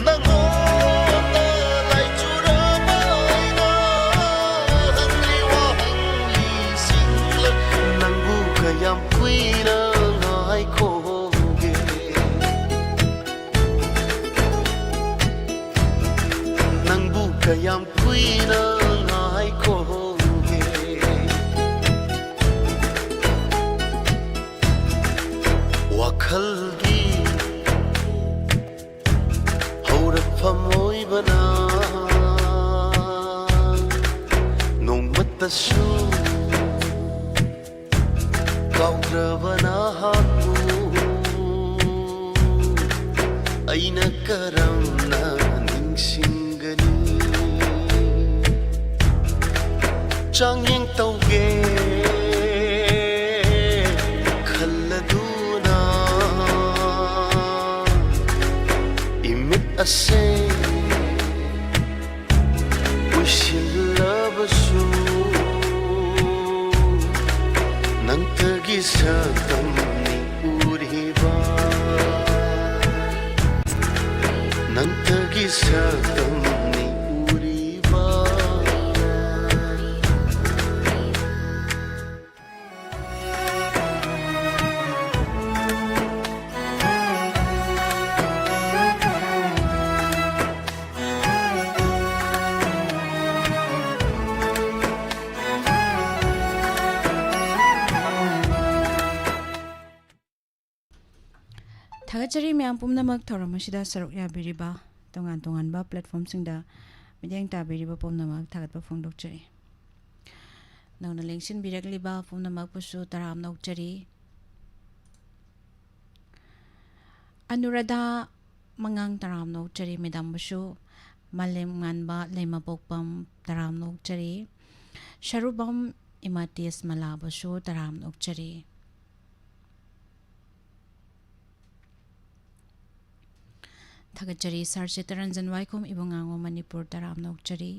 ꯅꯉꯣꯟꯗ ꯂꯥꯏꯆꯨꯔꯕ ꯑꯩꯅ ꯍꯪꯂꯤ ꯋꯥꯍꯪꯂꯤꯁꯤꯡꯂ, ꯅꯪꯕꯨ ꯈꯜꯒꯤ ꯍꯧꯔꯛꯐꯝ ꯑꯣꯏꯕꯅ ꯅꯣꯡꯃꯇꯁꯨ ꯀꯥꯎꯗ꯭ꯔꯕ ꯅꯍꯥꯛꯄꯨ ꯑꯩꯅ ꯀꯔꯝꯅ ꯅꯤꯡꯁꯤꯡꯒꯅꯤ? ꯆꯥꯡꯌꯦꯡ ꯇꯧꯒꯦ ꯈꯜꯂꯗꯨꯅ ꯏꯃꯤꯠ ꯑꯁꯦ ꯎꯏꯁꯤꯜꯂꯕꯁꯨ ꯅꯪꯇꯒꯤ ꯁꯛꯇꯝꯅꯤ ꯎꯔꯤꯕ, ꯅꯪꯇꯒꯤ ꯁꯛꯇꯝꯅꯤ ꯎꯔꯤꯕ꯫ ꯊꯥꯒꯠꯆꯔꯤ ꯃꯌꯥꯝ ꯄꯨꯝꯅꯃꯛ ꯊꯧꯔꯝ ꯑꯁꯤꯗ ꯁꯔꯨꯛ ꯌꯥꯕꯤꯔꯤꯕ ꯇꯣꯉꯥꯟ ꯇꯣꯉꯥꯟꯕ platformꯁꯤꯡꯗ ꯃꯤꯠꯌꯦꯡ ꯇꯥꯕꯤꯔꯤꯕ ꯄꯨꯝꯅꯃꯛ ꯊꯥꯒꯠꯄ ꯐꯣꯡꯗꯣꯛꯆꯔꯤ꯫ ꯅꯧꯅ ꯂꯦꯡꯁꯤꯟꯕꯤꯔꯛꯂꯤꯕ ꯄꯨꯝꯅꯃꯛꯄꯨꯁꯨ ꯇꯔꯥꯝꯅ ꯑꯣꯛꯆꯔꯤ꯫ ꯑꯅꯨꯔꯥꯙꯥ ꯃꯉꯥꯡ ꯇꯔꯥꯝꯅ ꯑꯣꯛꯆꯔꯤ ꯃꯦꯗꯥꯝꯕꯨꯁꯨ꯫ ꯃꯥꯂꯦꯝ ꯉꯥꯟꯕ ꯂꯩꯃꯄꯣꯛꯄꯝ ꯇꯔꯥꯝꯅ ꯑꯣꯛꯆꯔꯤ꯫ ꯁꯔꯨꯕꯝ ꯏꯃꯥ ꯇꯦꯖꯃꯂꯥꯕꯨꯁꯨ ꯇꯔꯥꯝꯅ ꯑꯣꯛꯆꯔꯤ꯫ ꯊꯥꯒꯠꯆꯔꯤ ꯁꯥꯔ ꯆꯤꯠꯇꯔꯟꯖꯟ ꯋꯥꯏꯈꯣꯝ ꯏꯕꯨꯡꯉꯥꯉꯣꯝ ꯃꯅꯤꯄꯨꯔ ꯇꯔꯥꯝꯅ ꯑꯣꯛꯆꯔꯤ꯫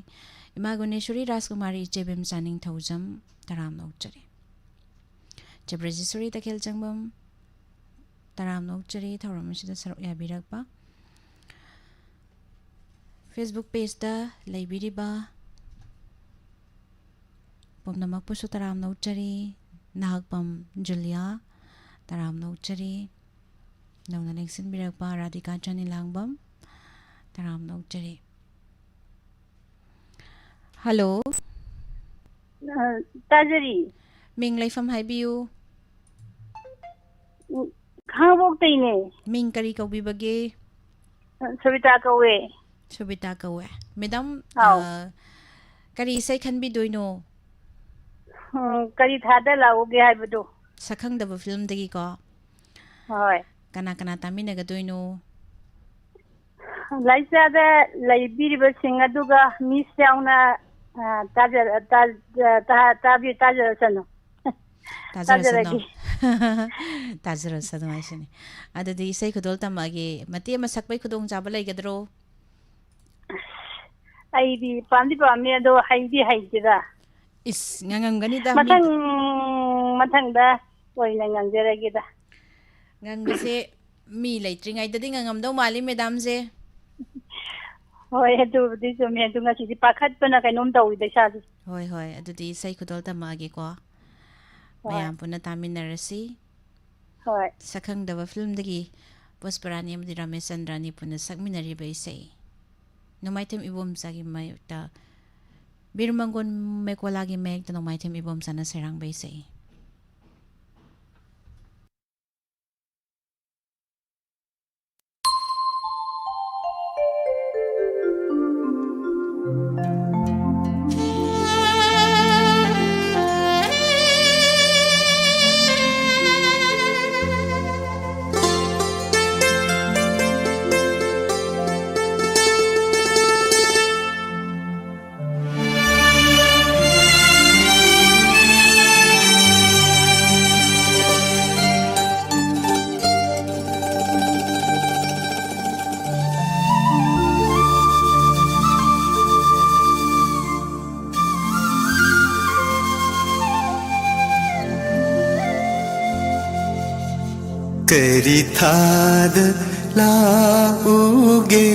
ꯏꯃꯥ ꯒꯨꯅꯦꯁꯣꯔꯤ ꯔꯥꯖꯀꯨꯃꯥꯔꯤ ꯏꯆꯦꯕꯦꯝ ꯆꯥꯅꯤꯡ ꯊꯧꯖꯝ ꯇꯔꯥꯝꯅ ꯑꯣꯛꯆꯔꯤ꯫ ꯆꯦ ꯕ꯭ꯔꯖꯦꯁꯣꯔꯤ ꯇꯈꯦꯜ ꯆꯪꯕꯝ ꯇꯔꯥꯝꯅ ꯑꯣꯛꯆꯔꯤ ꯊꯧꯔꯝ ꯑꯁꯤꯗ ꯁꯔꯨꯛ ꯌꯥꯕꯤꯔꯛꯄ꯫ Facebook pageꯇ ꯂꯩꯕꯤꯔꯤꯕ ꯄꯨꯝꯅꯃꯛꯄꯨꯁꯨ ꯇꯔꯥꯝꯅ ꯑꯣꯛꯆꯔꯤ꯫ ꯅꯍꯥꯛꯄꯝ ꯖꯨꯂꯤꯌꯥ ꯇꯔꯥꯝꯅ ꯑꯣꯛꯆꯔꯤ꯫ ꯅꯧꯅ ꯂꯦꯡꯁꯤꯟꯕꯤꯔꯛꯄ ꯔꯥꯙꯤꯀꯥ ꯆꯅꯤꯂꯥꯡꯕꯝ ꯇꯔꯥꯝꯅ ꯑꯣꯛꯆꯔꯤ꯫ ꯍꯜꯂꯣ꯫ ꯑ, ꯇꯥꯖꯔꯤ꯫ ꯃꯤꯡ ꯂꯩꯐꯝ ꯍꯥꯏꯕꯤꯌꯨ꯫ ꯎꯝ, ꯈꯥꯡꯉꯕꯣꯛꯇꯩꯅꯦ꯫ ꯃꯤꯡ ꯀꯔꯤ ꯀꯧꯕꯤꯕꯒꯦ? ꯁꯨꯕꯤꯇꯥ ꯀꯧꯋꯦ꯫ ꯁꯨꯕꯤꯇꯥ ꯀꯧꯋꯦ꯫ ꯃꯦꯗꯥꯝ, ꯑꯥꯎ꯫ ꯑ, ꯀꯔꯤ ꯏꯁꯩ ꯈꯟꯕꯤꯗꯣꯏꯅꯣ? ꯎꯝ, ꯀꯔꯤ ꯊꯥꯗ ꯂꯥꯛꯎꯒꯦ ꯍꯥꯏꯕꯗꯣ꯫ ꯁꯛꯈꯪꯗꯕ ꯐꯤꯂꯝꯗꯒꯤꯀꯣ? ꯍꯣꯏ꯫ ꯀꯅꯥ ꯀꯅꯥ ꯇꯥꯃꯤꯟꯅꯒꯗꯣꯏꯅꯣ? ꯂꯥꯏꯆꯥꯗ ꯂꯩꯕꯤꯔꯤꯕꯁꯤꯡ ꯑꯗꯨꯒ ꯃꯤꯁ ꯌꯥꯎꯅ, ꯑ, ꯇꯥꯖ-, ꯇꯥ-, ꯇꯥ-, ꯇꯥꯕꯤ-, ꯇꯥꯖꯔꯁꯅꯨ꯫ ꯇꯥꯖꯔꯁꯅꯨ꯫ ꯇꯥꯖꯔꯒꯦ꯫ ꯇꯥꯖꯔꯁꯅꯨ ꯍꯥꯏꯁꯤꯅꯤ꯫ ꯑꯗꯨꯗꯤ ꯏꯁꯩ ꯈꯨꯗꯣꯜ ꯇꯝꯃꯛꯑꯒꯦ꯫ ꯃꯇꯦꯛ ꯑꯃ ꯁꯛꯄꯩ ꯈꯨꯗꯣꯡꯆꯥꯕ ꯂꯩꯒꯗ꯭ꯔꯣ? ꯑꯩꯗꯤ ꯄꯥꯝꯗꯤ ꯄꯥꯝꯃꯦ, ꯑꯗꯣ ꯍꯩꯗꯤ ꯍꯩꯇꯦꯗ꯫ ꯏꯁ, ꯉꯪꯉꯝꯒꯅꯤꯗ, ꯃꯤ ꯃꯊꯪ, ꯃꯊꯪꯗ ꯑꯣꯏꯅ ꯉꯪꯖꯔꯒꯦꯗ꯫ ꯉꯪꯕꯁꯦ ꯃꯤ ꯂꯩꯇ꯭ꯔꯤꯉꯩꯗꯗꯤ ꯉꯪꯉꯝꯗꯧ ꯃꯥꯜꯂꯤ, ꯃꯦꯗꯥꯝꯁꯦ꯫ ꯍꯣꯏ, ꯑꯗꯨꯕꯨꯗꯤ ꯆꯨꯝꯃꯦ꯫ ꯑꯗꯨ ꯉꯁꯤꯗꯤ ꯄꯥꯈꯠꯄꯅ ꯀꯩꯅꯣꯝ ꯇꯧꯋꯤꯗ ꯏꯁꯥꯁꯦ꯫ ꯍꯣꯏ, ꯍꯣꯏ꯫ ꯑꯗꯨꯗꯤ ꯏꯁꯩ ꯈꯨꯗꯣꯜ ꯇꯝꯃꯛꯑꯒꯦꯀꯣ꯫ ꯍꯣꯏ꯫ ꯃꯌꯥꯝ ꯄꯨꯟꯅ ꯇꯥꯃꯤꯟꯅꯔꯁꯤ꯫ ꯍꯣꯏ꯫ ꯁꯛꯈꯪꯗꯕ ꯐꯤꯂꯝꯗꯒꯤ ꯄꯨꯁꯄꯔꯥꯅꯤ ꯑꯃꯗꯤ ꯔꯃꯦꯁ ꯆꯟꯗ꯭ꯔꯥꯅꯤ ꯄꯨꯟꯅ ꯁꯛꯃꯤꯟꯅꯔꯤꯕ ꯏꯁꯩ꯫ ꯅꯣꯡꯃꯥꯏꯊꯦꯝ ꯏꯕꯣꯝꯆꯥꯒꯤ ꯃꯥꯌꯣꯛꯇ, ꯕꯤꯔ ꯃꯪꯒꯣꯟ ꯃꯦꯀꯣꯂꯥꯒꯤ ꯃꯥꯌꯦꯛꯇ ꯅꯣꯡꯃꯥꯏꯊꯦꯝ ꯏꯕꯣꯝꯆꯥꯅ ꯁꯩꯔꯥꯡꯕ ꯏꯁꯩ꯫ ꯀꯔꯤ ꯊꯥꯗ ꯂꯥꯛꯎꯒꯦ?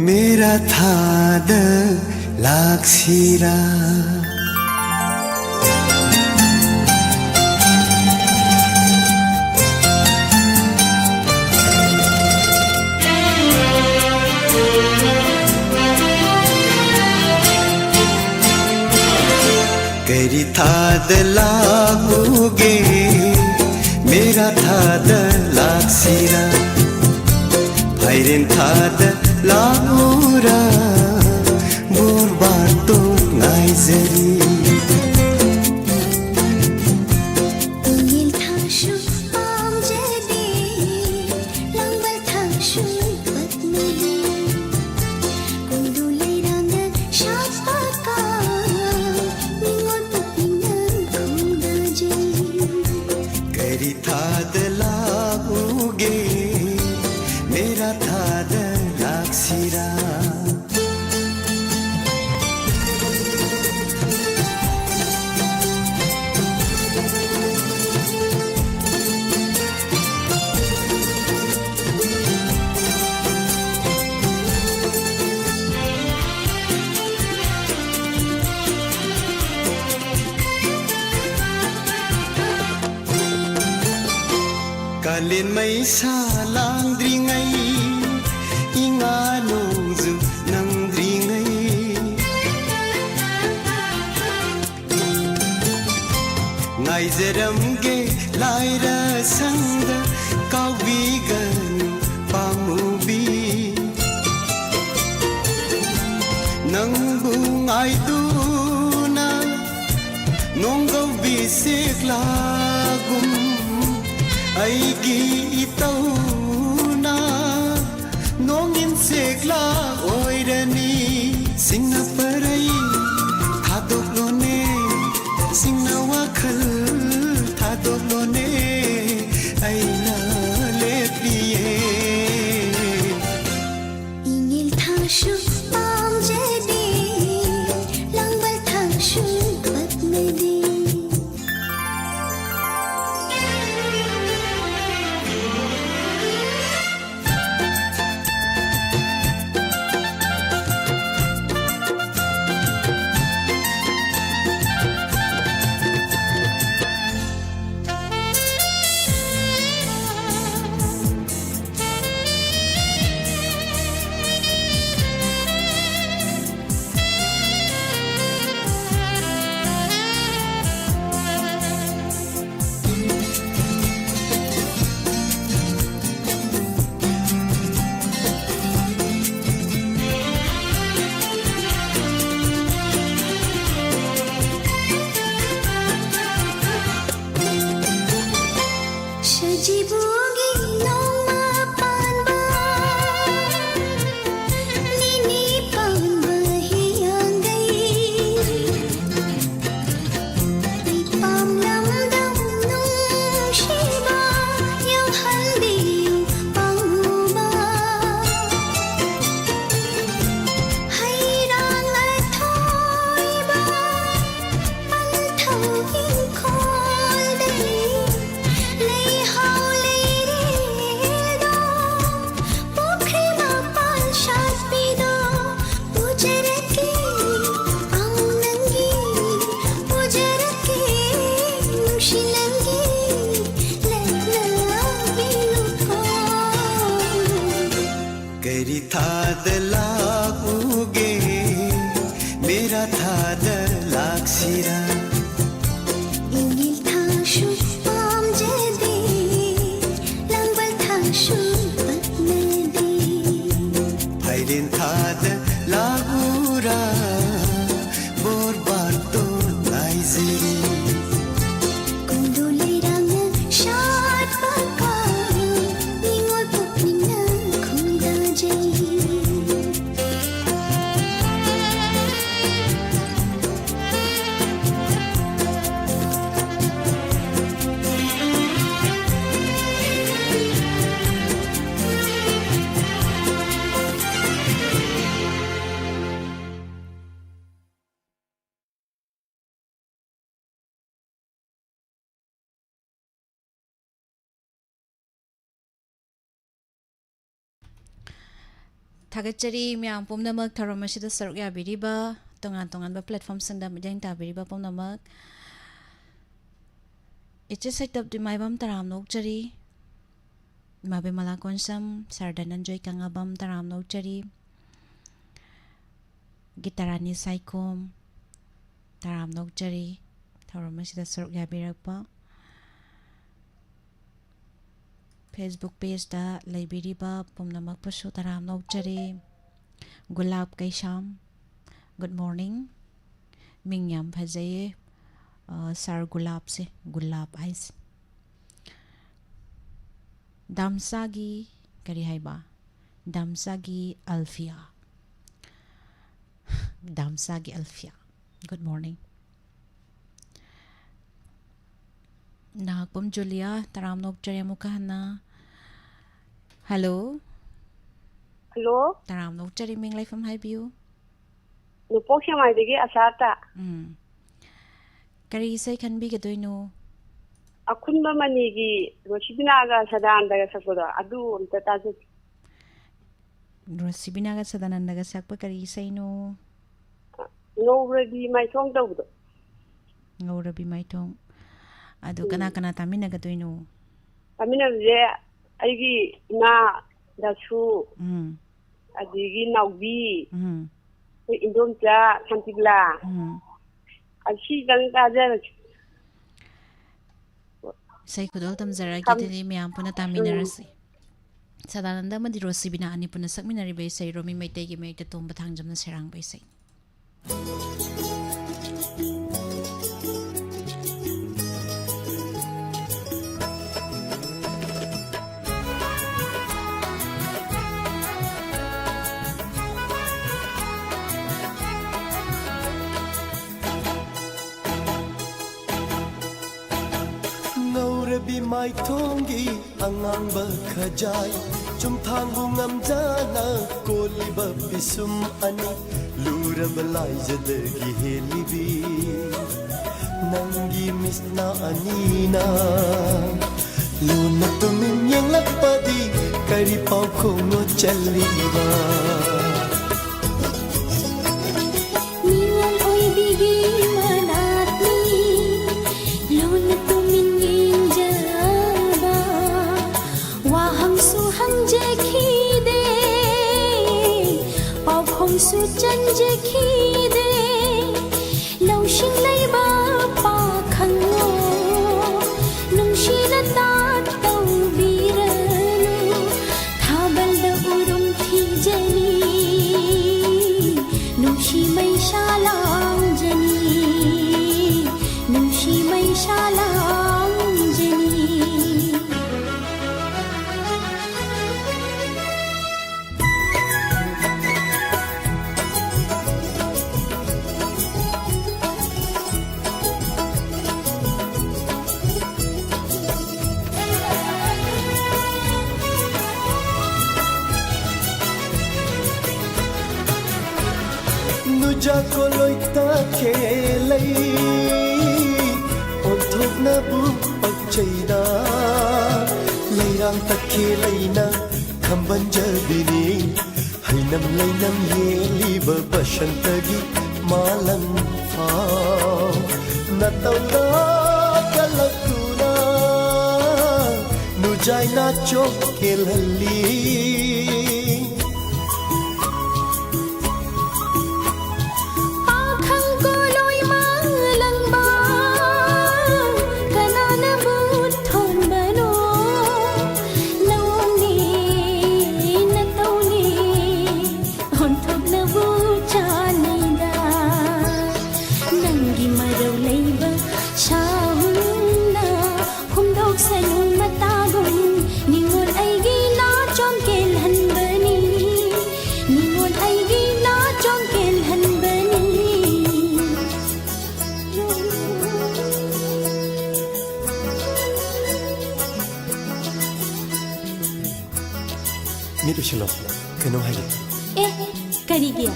ꯃꯦꯔꯥ ꯊꯥꯗ ꯂꯥꯛꯁꯤꯔꯥ? ꯀꯔꯤ ꯊꯥꯗ ꯂꯥꯛꯎꯒꯦ? ꯃꯦꯔꯥ ꯊꯥꯗ ꯂꯥꯛꯁꯤꯔꯥ? ꯐꯥꯏꯔꯦꯟ ꯊꯥꯗ ꯂꯥꯛꯎꯔꯥ? ꯕꯣꯔꯕꯥꯇꯣꯟ ꯉꯥꯏꯖꯔꯤ꯫ ꯇꯨꯡꯒꯤꯜ ꯊꯥꯁꯨ ꯄꯥꯝꯖꯗꯦ, ꯂꯥꯡꯕꯜ ꯊꯥꯁꯨ ꯄꯛꯅꯗꯦ꯫ ꯀꯣꯏꯔꯨ ꯂꯩꯔꯥꯡꯗ ꯁꯥꯠꯄ ꯀꯥꯡ, ꯅꯤꯉꯣꯜ ꯄꯨꯛꯅꯤꯡꯅ ꯈꯣꯏꯗꯥꯖꯩ꯫ ꯀꯔꯤ ꯊꯥꯗ ꯂꯥꯛꯎꯒꯦ? ꯃꯦꯔꯥ ꯊꯥꯗ ꯂꯥꯛꯁꯤꯔꯥ? ꯀꯥꯂꯦꯟ ꯃꯩꯁꯥ ꯂꯥꯡꯗ꯭ꯔꯤꯉꯩ, ꯏꯉꯥ ꯅꯣꯡꯖꯨ ꯅꯪꯗ꯭ꯔꯤꯉꯩ, ꯉꯥꯏꯖꯔꯝꯒꯦ ꯂꯥꯏꯔ ꯁꯪꯗ, ꯀꯥꯎꯕꯤꯒꯅꯨ ꯄꯥꯝꯃꯨꯕꯤ꯫ ꯅꯪꯕꯨ ꯉꯥꯏꯗꯨꯅ ꯅꯣꯡꯒꯧꯕꯤ ꯁꯦꯛꯂꯥꯒꯨꯝ, ꯑꯩꯒꯤ ꯏꯇꯧꯅ ꯅꯣꯡꯏꯟ ꯁꯦꯛꯂꯥ ꯑꯣꯏꯔꯅꯤ꯫ ꯁꯤꯡꯅ ꯄꯔꯩ ꯊꯥꯗꯣꯛꯂꯣꯅꯦ, ꯁꯤꯡꯅ ꯋꯥꯈꯜ ꯊꯥꯗꯣꯛꯂꯣꯅꯦ, ꯑꯩꯅ ꯂꯦꯞꯂꯤꯌꯦ꯫ ꯏꯉꯤꯜ ꯊꯥꯁꯨ ꯄꯥꯝꯖꯗꯦ, ꯂꯥꯡꯕꯜ ꯊꯥꯁꯨ ꯄꯛꯅꯗꯦ꯫ ꯁꯤꯔ ꯏꯪꯒꯤꯜ ꯊꯥꯡꯁꯨ ꯄꯥꯝꯖꯗꯦ, ꯂꯥꯡꯕꯜ ꯊꯥꯡꯁꯨ ꯄꯛꯅꯗꯦ꯫ ꯐꯥꯏꯔꯦꯟ ꯊꯥꯗ ꯂꯥꯛꯎꯔꯥ, ꯕꯣꯔꯕꯥꯇꯣꯟ ꯉꯥꯏꯖꯔꯤ꯫ ꯀꯨꯟꯗꯣ ꯂꯩꯔꯥꯡꯅ ꯁꯥꯠꯄ ꯀꯥꯏꯅ, ꯅꯤꯉꯣꯜ ꯄꯨꯛꯅꯤꯡꯅ ꯈꯣꯏꯗꯥꯖꯩ꯫ ꯊꯥꯒꯠꯆꯔꯤ ꯃꯌꯥꯝ ꯄꯨꯝꯅꯃꯛ ꯊꯧꯔꯝ ꯑꯁꯤꯗ ꯁꯔꯨꯛ ꯌꯥꯕꯤꯔꯤꯕ, ꯇꯣꯉꯥꯟ ꯇꯣꯉꯥꯟꯕ platformꯁꯤꯡꯗ ꯃꯤꯠꯌꯦꯡ ꯇꯥꯕꯤꯔꯤꯕ ꯄꯨꯝꯅꯃꯛ꯫ ꯏꯆꯦ ꯁꯩꯇꯞꯇꯤ ꯃꯥꯏꯕꯝ ꯇꯔꯥꯝꯅ ꯑꯣꯛꯆꯔꯤ꯫ ꯏꯃꯥ ꯕꯤꯃꯂꯥ ꯀꯣꯟꯁꯝ, ꯁꯥꯔ ꯙꯅꯟꯖꯣꯏ ꯀꯪꯂꯥꯕꯝ ꯇꯔꯥꯝꯅ ꯑꯣꯛꯆꯔꯤ꯫ ꯒꯤꯇꯥꯔꯥꯅꯤ ꯁꯥꯏꯈꯣꯝ, ꯇꯔꯥꯝꯅ ꯑꯣꯛꯆꯔꯤ ꯊꯧꯔꯝ ꯑꯁꯤꯗ ꯁꯔꯨꯛ ꯌꯥꯕꯤꯔꯛꯄ꯫ Facebook pageꯇ ꯂꯩꯕꯤꯔꯤꯕ ꯄꯨꯝꯅꯃꯛꯄꯨꯁꯨ ꯇꯔꯥꯝꯅ ꯑꯣꯛꯆꯔꯤ꯫ ꯒꯨꯂꯥꯞ ꯀꯩꯁꯥꯝ, good morning꯫ ꯃꯤꯡ ꯌꯥꯝ ꯐꯖꯩꯌꯦ, ꯑ, ꯁꯥꯔ ꯒꯨꯂꯥꯞꯁꯦ, ꯒꯨꯂꯥꯞ ꯍꯥꯏꯁꯦ꯫ ꯗꯥꯝꯆꯥꯒꯤ ꯀꯔꯤ ꯍꯥꯏꯕ? ꯗꯥꯝꯆꯥꯒꯤ ꯑꯜꯐꯤꯌꯥ꯫ ꯗꯥꯝꯆꯥꯒꯤ ꯑꯜꯐꯤꯌꯥ, good morning꯫ ꯅꯥꯍꯥꯛꯄꯝ ꯖꯨꯂꯤꯌꯥ, ꯇꯔꯥꯝꯅ ꯑꯣꯛꯆꯔꯤ ꯑꯃꯨꯛꯀ ꯍꯟꯅ꯫ Hello꯫ Hello꯫ ꯇꯔꯥꯝꯅ ꯑꯣꯛꯆꯔꯤ, ꯃꯤꯡ ꯂꯩꯐꯝ ꯍꯥꯏꯕꯤꯌꯨ꯫ ꯅꯣꯡꯄꯣꯛ ꯁꯦꯛꯃꯥꯏꯗꯒꯤ ꯑꯁꯥꯇ꯫ ꯎꯝ꯫ ꯀꯔꯤ ꯏꯁꯩ ꯈꯟꯕꯤꯒꯗꯣꯏꯅꯣ? ꯑꯈꯨꯟꯕ ꯃꯅꯤꯒꯤ ꯔꯣꯁꯤꯕꯤꯅꯥꯒ ꯁꯗꯥꯅꯟꯗꯒ ꯁꯛꯄꯗꯣ, ꯑꯗꯨ ꯑꯝꯇ ꯇꯥꯖꯒꯦ꯫ ꯔꯣꯁꯤꯕꯤꯅꯥꯒ ꯁꯗꯥꯅꯟꯗꯒ ꯁꯛꯄ ꯀꯔꯤ ꯏꯁꯩꯅꯣ? ꯉꯧꯔꯕꯤ ꯃꯥꯏꯊꯣꯡ ꯇꯧꯕꯗꯣ꯫ ꯉꯧꯔꯕꯤ ꯃꯥꯏꯊꯣꯡ꯫ ꯑꯗꯨ ꯀꯅꯥ ꯎꯝ꯫ ꯀꯅꯥ ꯇꯥꯃꯤꯟꯅꯒꯗꯣꯏꯅꯣ? ꯇꯥꯃꯤꯟꯅꯕꯁꯦ ꯑꯩꯒꯤ ꯏꯃꯥ ꯗꯥꯁꯨ, ꯎꯝ꯫ ꯑꯗꯒꯤ ꯅꯥꯎꯕꯤ, ꯎꯝ꯫ ꯑꯩꯈꯣꯏ ꯏꯟꯗꯣꯝꯆꯥ ꯁꯥꯟꯇꯤꯕꯂꯥ, ꯎꯝ꯫ ꯑꯁꯤꯗꯪ ꯇꯥꯖꯔꯒꯦ꯫ ꯏꯁꯩ ꯈꯨꯗꯣꯜ ꯇꯝꯖꯔꯛꯑꯒꯦ꯫ ꯊꯝ-, ꯑꯗꯨꯗꯤ ꯃꯌꯥꯝ ꯄꯨꯟꯅ ꯇꯥꯃꯤꯟꯅꯔꯁꯤ꯫ ꯎꯝ꯫ ꯁꯗꯥꯅꯟꯗ ꯑꯃꯗꯤ ꯔꯣꯁꯤꯕꯤꯅꯥ ꯑꯅꯤ ꯄꯨꯟꯅ ꯁꯛꯃꯤꯟꯅꯔꯤꯕ ꯏꯁꯩ ꯔꯣꯃꯤ ꯃꯩꯇꯩꯒꯤ ꯃꯌꯦꯛꯇ ꯇꯣꯝꯕ ꯊꯥꯡꯖꯝꯅ ꯁꯩꯔꯥꯡꯕ ꯏꯁꯩ꯫ ꯉꯧꯔꯕꯤ ꯃꯥꯏꯊꯣꯡꯒꯤ ꯑꯉꯥꯡꯕ ꯈꯖꯥꯏ, ꯆꯨꯝꯊꯥꯡꯕꯨ ꯉꯝꯖꯅ ꯀꯣꯜꯂꯤꯕ ꯄꯤꯁꯨꯝ ꯑꯅꯤ, ꯂꯨꯔꯕ ꯂꯥꯏꯖꯗꯒꯤ ꯍꯦꯜꯂꯤꯕꯤ ꯅꯪꯒꯤ ꯃꯤꯠꯅꯥ ꯑꯅꯤꯅ ꯂꯨꯅ ꯇꯨꯃꯤꯟ ꯌꯦꯡꯂꯛꯄꯗꯤ ꯀꯔꯤ ꯄꯥꯎꯈꯣꯡꯅꯣ ꯆꯜꯂꯤꯕ? ꯃꯤꯉꯣꯟ ꯑꯣꯏꯕꯤꯒꯤ ꯃꯅꯥꯛꯅꯤ ꯂꯨꯅ ꯇꯨꯃꯤꯟ ꯌꯦꯡꯖꯕ꯫ ꯋꯥꯍꯪꯁꯨ ꯍꯪꯖꯈꯤꯗꯦ, ꯄꯥꯎꯈꯣꯡꯁꯨ ꯆꯟꯖꯈꯤꯗꯦ꯫ ꯂꯧꯁꯤꯡ ꯂꯩꯕ ꯄꯥꯈꯪꯂꯣ, ꯅꯨꯡꯁꯤꯅ ꯇꯥꯛ ꯇꯧꯕꯤꯔꯅꯨ꯫ ꯊꯥꯕꯜꯗ ꯎꯔꯨꯝ ꯊꯤꯖꯅꯤ, ꯅꯨꯡꯁꯤ ꯃꯩꯁꯥ ꯂꯥꯡꯖꯅꯤ, ꯅꯨꯡꯁꯤ ꯃꯩꯁꯥ ꯂꯥꯡꯖꯅꯤ꯫ ꯅꯨꯖꯥ ꯀꯣꯂꯣꯏ ꯇ ꯈꯦꯂꯩ, ꯑꯣꯟꯊꯣꯛꯅꯕꯨ ꯄꯛꯆꯩꯗ꯫ ꯂꯩꯔꯥꯡ ꯇꯛꯈꯦꯜ ꯂꯩꯅ ꯈꯝꯕꯟꯖꯕꯤꯅꯤ, ꯍꯩꯅꯝ ꯂꯩꯅꯝ ꯍꯦꯜꯂꯤꯕ ꯕꯁꯟꯇꯒꯤ ꯃꯥꯂꯪ ꯐꯥꯎ꯫ ꯅꯇꯧꯗ ꯀꯜꯂꯛꯇꯨꯅ ꯅꯨꯖꯥꯏ ꯅꯥꯆꯣꯛ ꯀꯦꯜꯍꯜꯂꯤ꯫ ꯄꯥꯈꯪ ꯀꯣꯂꯣꯏ ꯃꯥꯡ ꯃꯤꯠ ꯎꯏꯁꯤꯜꯂꯣ, ꯀꯩꯅꯣꯝ ꯍꯥꯏꯒꯦ꯫ ꯑꯦ, ꯀꯔꯤꯒꯤ?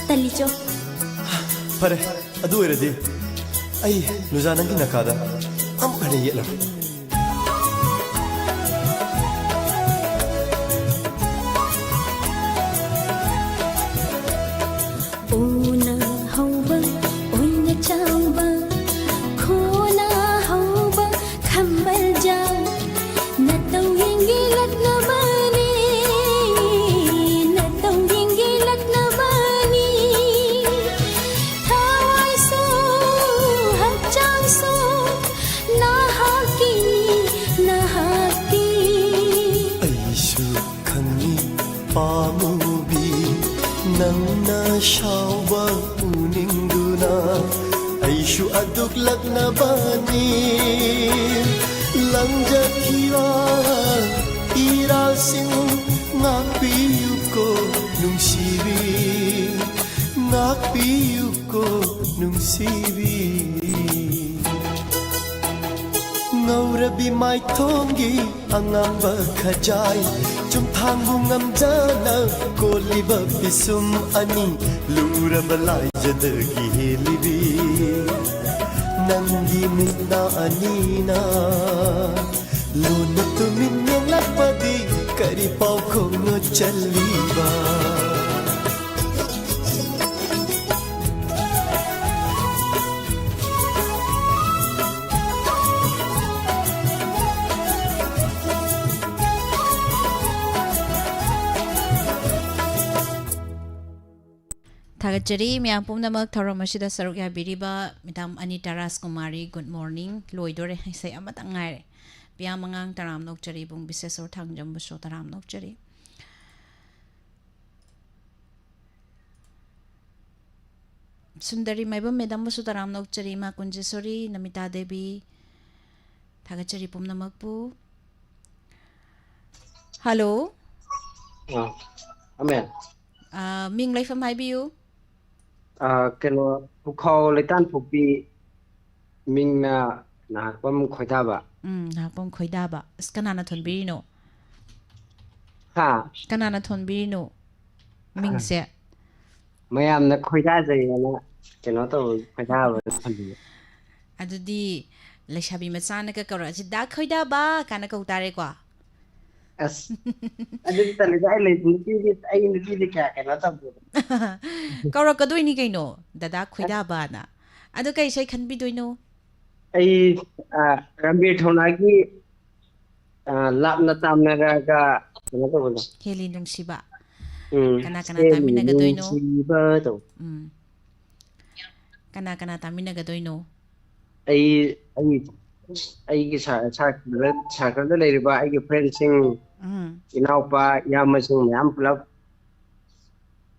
ꯇꯜꯂꯤꯆꯣ꯫ ꯐꯔꯦ, ꯑꯗꯨ ꯑꯣꯏꯔꯗꯤ ꯑꯩ ꯂꯨꯖꯥ ꯅꯪꯒꯤ ꯅꯥꯀꯥꯗ ꯑꯃꯨꯛ ꯍꯟꯅ ꯌꯦꯠꯂꯔꯣꯏ꯫ ꯎꯅ ꯍꯧꯕ, ꯑꯣꯏꯅ ꯆꯥꯎꯕ, ꯈꯣꯅ ꯍꯧꯕ ꯈꯝꯕꯜꯖꯥꯎ, ꯅꯇꯧ ꯌꯦꯡꯒꯤꯂꯛꯅꯕꯅꯤ, ꯅꯇꯧ ꯌꯦꯡꯒꯤꯂꯛꯅꯕꯅꯤ꯫ ꯊꯋꯥꯏꯁꯨ ꯍꯛꯆꯥꯡꯁꯨ ꯅꯍꯥꯛꯀꯤꯅꯤ, ꯅꯍꯥꯛꯀꯤ꯫ ꯑꯩꯁꯨ ꯈꯪꯏ ꯄꯥꯝꯃꯨꯕꯤ, ꯅꯪꯅ ꯁꯥꯎꯕ ꯎꯅꯤꯡꯗꯨꯅ ꯑꯩꯁꯨ ꯑꯗꯨꯛ ꯂꯛꯅꯕꯅꯤ꯫ ꯂꯪꯖꯈꯤꯕ ꯏꯔꯥꯜꯁꯤꯡ ꯉꯥꯛꯄꯤꯌꯨꯀꯣ ꯅꯨꯡꯁꯤꯕꯤ, ꯉꯥꯛꯄꯤꯌꯨꯀꯣ ꯅꯨꯡꯁꯤꯕꯤ꯫ ꯉꯧꯔꯕꯤ ꯃꯥꯏꯊꯣꯡꯒꯤ ꯑꯉꯥꯡꯕ ꯈꯖꯥꯏ, ꯆꯨꯝꯊꯥꯡꯕꯨ ꯉꯝꯖꯅ ꯀꯣꯜꯂꯤꯕ ꯄꯤꯁꯨꯝ ꯑꯅꯤ, ꯂꯨꯔꯕ ꯂꯥꯏꯖꯗꯒꯤ ꯍꯦꯜꯂꯤꯕꯤ ꯅꯪꯒꯤ ꯃꯤꯠꯅ ꯑꯅꯤꯅ ꯂꯣꯟꯅ ꯇꯨꯃꯤꯟ ꯌꯦꯡꯂꯛꯄꯗꯤ ꯀꯔꯤ ꯄꯥꯎꯈꯣꯡꯅꯣ ꯆꯜꯂꯤꯕ? ꯊꯥꯒꯠꯆꯔꯤ ꯃꯌꯥꯝ ꯄꯨꯝꯅꯃꯛ ꯊꯧꯔꯝ ꯑꯁꯤꯗ ꯁꯔꯨꯛ ꯌꯥꯕꯤꯔꯤꯕ ꯃꯦꯗꯥꯝ ꯑꯅꯤꯇꯥ ꯔꯥꯖꯀꯨꯃꯥꯔꯤ꯫ Good morning꯫ ꯂꯣꯏꯗꯣꯔꯦ, ꯏꯁꯩ ꯑꯃꯇꯪ ꯉꯥꯏꯔꯦ꯫ ꯄꯤꯌꯥ ꯃꯉꯥꯡ ꯇꯔꯥꯝꯅ ꯑꯣꯛꯆꯔꯤ, ꯏꯕꯨꯡ ꯕꯤꯁꯦꯁꯣꯔ ꯊꯥꯡꯖꯝꯕꯁꯨ ꯇꯔꯥꯝꯅ ꯑꯣꯛꯆꯔꯤ꯫ ꯁꯨꯟꯗꯔꯤ ꯃꯥꯏꯕꯝ ꯃꯦꯗꯥꯝꯕꯨꯁꯨ ꯇꯔꯥꯝꯅ ꯑꯣꯛꯆꯔꯤ, ꯏꯃꯥ ꯀꯨꯟꯖꯦꯁꯣꯔꯤ, ꯅꯃꯤꯇꯥ ꯗꯦꯕꯤ꯫ ꯊꯥꯒꯠꯆꯔꯤ ꯄꯨꯝꯅꯃꯛꯄꯨ꯫ ꯍꯜꯂꯣ꯫ ꯑꯥ, ꯑꯃꯦꯟ꯫ ꯑꯥ, ꯃꯤꯡ ꯂꯩꯐꯝ ꯍꯥꯏꯕꯤꯌꯨ꯫ ꯑꯥ, ꯀꯩꯅꯣ, ꯄꯨꯈꯥꯎ ꯂꯩꯇꯥꯟ ꯄꯣꯛꯄꯤ, ꯃꯤꯡꯅ ꯅꯍꯥꯛꯄꯝ ꯈꯣꯏꯗꯥꯕ꯫ ꯎꯝ, ꯅꯍꯥꯛꯄꯝ ꯈꯣꯏꯗꯥꯕ꯫ ꯑꯁ, ꯀꯅꯥꯅ ꯊꯣꯟꯕꯤꯔꯤꯅꯣ? ꯍꯥ? ꯀꯅꯥꯅ ꯊꯣꯟꯕꯤꯔꯤꯅꯣ ꯃꯤꯡꯁꯦ? ꯃꯌꯥꯝꯅ ꯈꯣꯏꯗꯥꯖꯩꯌꯦꯅ ꯀꯩꯅꯣ ꯇꯧꯕ, ꯈꯣꯏꯗꯥꯕ ꯊꯝꯕꯤꯕ꯫ ꯑꯗꯨꯗꯤ ꯂꯩꯁꯥꯕꯤ ꯃꯆꯥꯅꯒ ꯀꯧꯔꯛꯑꯁꯤ "ꯗꯥ ꯈꯣꯏꯗꯥꯕ" ꯀꯥꯏꯅ ꯀꯧ ꯇꯥꯔꯦꯀꯣ꯫ ꯑꯁ, ꯑꯗꯨꯗꯤ ꯇꯜꯂꯤꯗ, ꯑꯩ ꯂꯩ-, ꯅꯨꯄꯤꯗꯤ, ꯑꯩ ꯅꯨꯄꯤꯗꯤ ꯀꯌꯥ ꯀꯩꯅꯣ ꯇꯧꯗꯦꯗ꯫ ꯀꯧꯔꯛꯀꯗꯣꯏꯅꯤ ꯀꯩꯅꯣ, "ꯗꯗꯥ ꯈꯣꯏꯗꯥꯕꯅ"꯫ ꯑꯗꯣ ꯀꯩ ꯏꯁꯩ ꯈꯟꯕꯤꯗꯣꯏꯅꯣ? ꯑꯩ, ꯑ, ꯔꯟꯕꯤꯔ ꯊꯧꯅꯥꯒꯤ, ꯑ, "ꯂꯥꯞꯅ ꯇꯥꯝꯅꯔꯒ" ꯀꯩꯅꯣ ꯇꯧꯕꯗꯣ꯫ "ꯍꯦꯜꯂꯤ ꯅꯨꯡꯁꯤꯕ"꯫ ꯎꯝ, ꯀꯅꯥ ꯀꯅꯥ "ꯍꯦꯜꯂꯤ ꯇꯥꯃꯤꯟꯅꯒꯗꯣꯏꯅꯣ? ꯅꯨꯡꯁꯤꯕꯗꯣ"꯫ ꯎꯝ꯫ ꯀꯅꯥ ꯀꯅꯥ ꯇꯥꯃꯤꯟꯅꯒꯗꯣꯏꯅꯣ? ꯑꯩ, ꯑꯩ, ꯑꯩꯒꯤ ꯁꯥ-, ꯁꯥꯔꯀꯜꯗ, ꯁꯥꯔꯀꯜꯗ ꯂꯩꯔꯤꯕ ꯑꯩꯒꯤ ꯐ꯭ꯔꯦꯟꯁꯤꯡ, ꯎꯝ꯫ ꯏꯅꯥꯎꯄꯥ, ꯏꯌꯥꯝꯕꯁꯤꯡ ꯃꯌꯥꯝ ꯄꯨꯂꯞ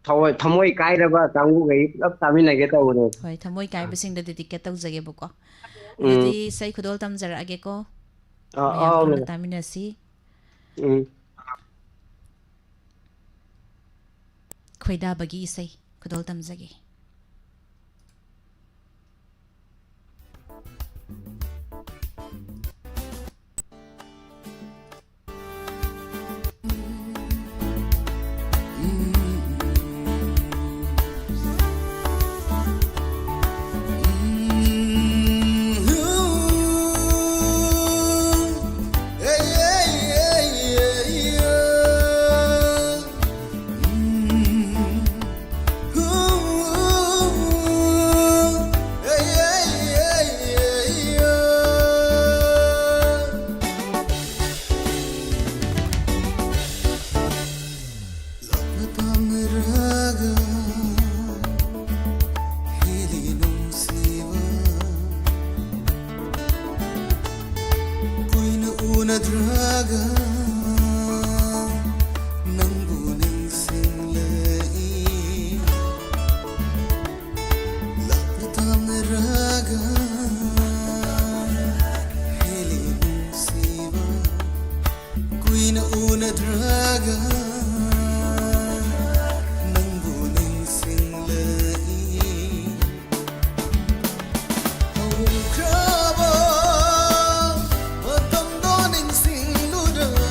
ꯊꯋꯥꯏ-, ꯊꯃꯣꯏ ꯀꯥꯏꯔꯕ ꯀꯥꯡꯕꯨꯈꯩ ꯄꯨꯂꯞ ꯇꯥꯃꯤꯟꯅꯒꯦ ꯇꯧꯕꯅꯦ꯫ ꯍꯣꯏ, ꯊꯃꯣꯏ ꯀꯥꯏꯕꯁꯤꯡꯗ dedicate ꯇꯧꯖꯒꯦꯕꯀꯣ꯫ ꯎꯝ꯫ ꯑꯗꯨꯗꯤ ꯏꯁꯩ ꯈꯨꯗꯣꯜ ꯇꯝꯖꯔꯛꯑꯒꯦꯀꯣ꯫ ꯑ-, ꯃꯌꯥꯝ ꯑꯧ, ꯄꯨꯟꯅ ꯃꯦꯝ꯫ ꯇꯥꯃꯤꯟꯅꯁꯤ꯫ ꯎꯝ꯫ ꯈꯣꯏꯗꯥꯕꯒꯤ ꯏꯁꯩ ꯈꯨꯗꯣꯜ ꯇꯝꯖꯒꯦ꯫ ꯂꯥꯞꯅ ꯇꯥꯝꯅꯔꯒ ꯍꯦꯜꯂꯤ ꯅꯨꯡꯁꯤꯕ, ꯀꯨꯏꯅ ꯎꯅꯗ꯭ꯔꯒ ꯅꯪꯕꯨ ꯅꯤꯡꯁꯤꯡꯂꯛꯏ꯫ ꯂꯥꯞꯅ ꯇꯥꯝꯅꯔꯒ ꯍꯦꯜꯂꯤ ꯅꯨꯡꯁꯤꯕ, ꯀꯨꯏꯅ ꯎꯅꯗ꯭ꯔꯒ ꯅꯪꯕꯨ ꯅꯤꯡꯁꯤꯡꯂꯛꯏ꯫ ꯍꯧꯈ꯭ꯔꯕ ꯃꯇꯝꯗꯣ ꯅꯤꯡꯁꯤꯡꯂꯨꯔꯒ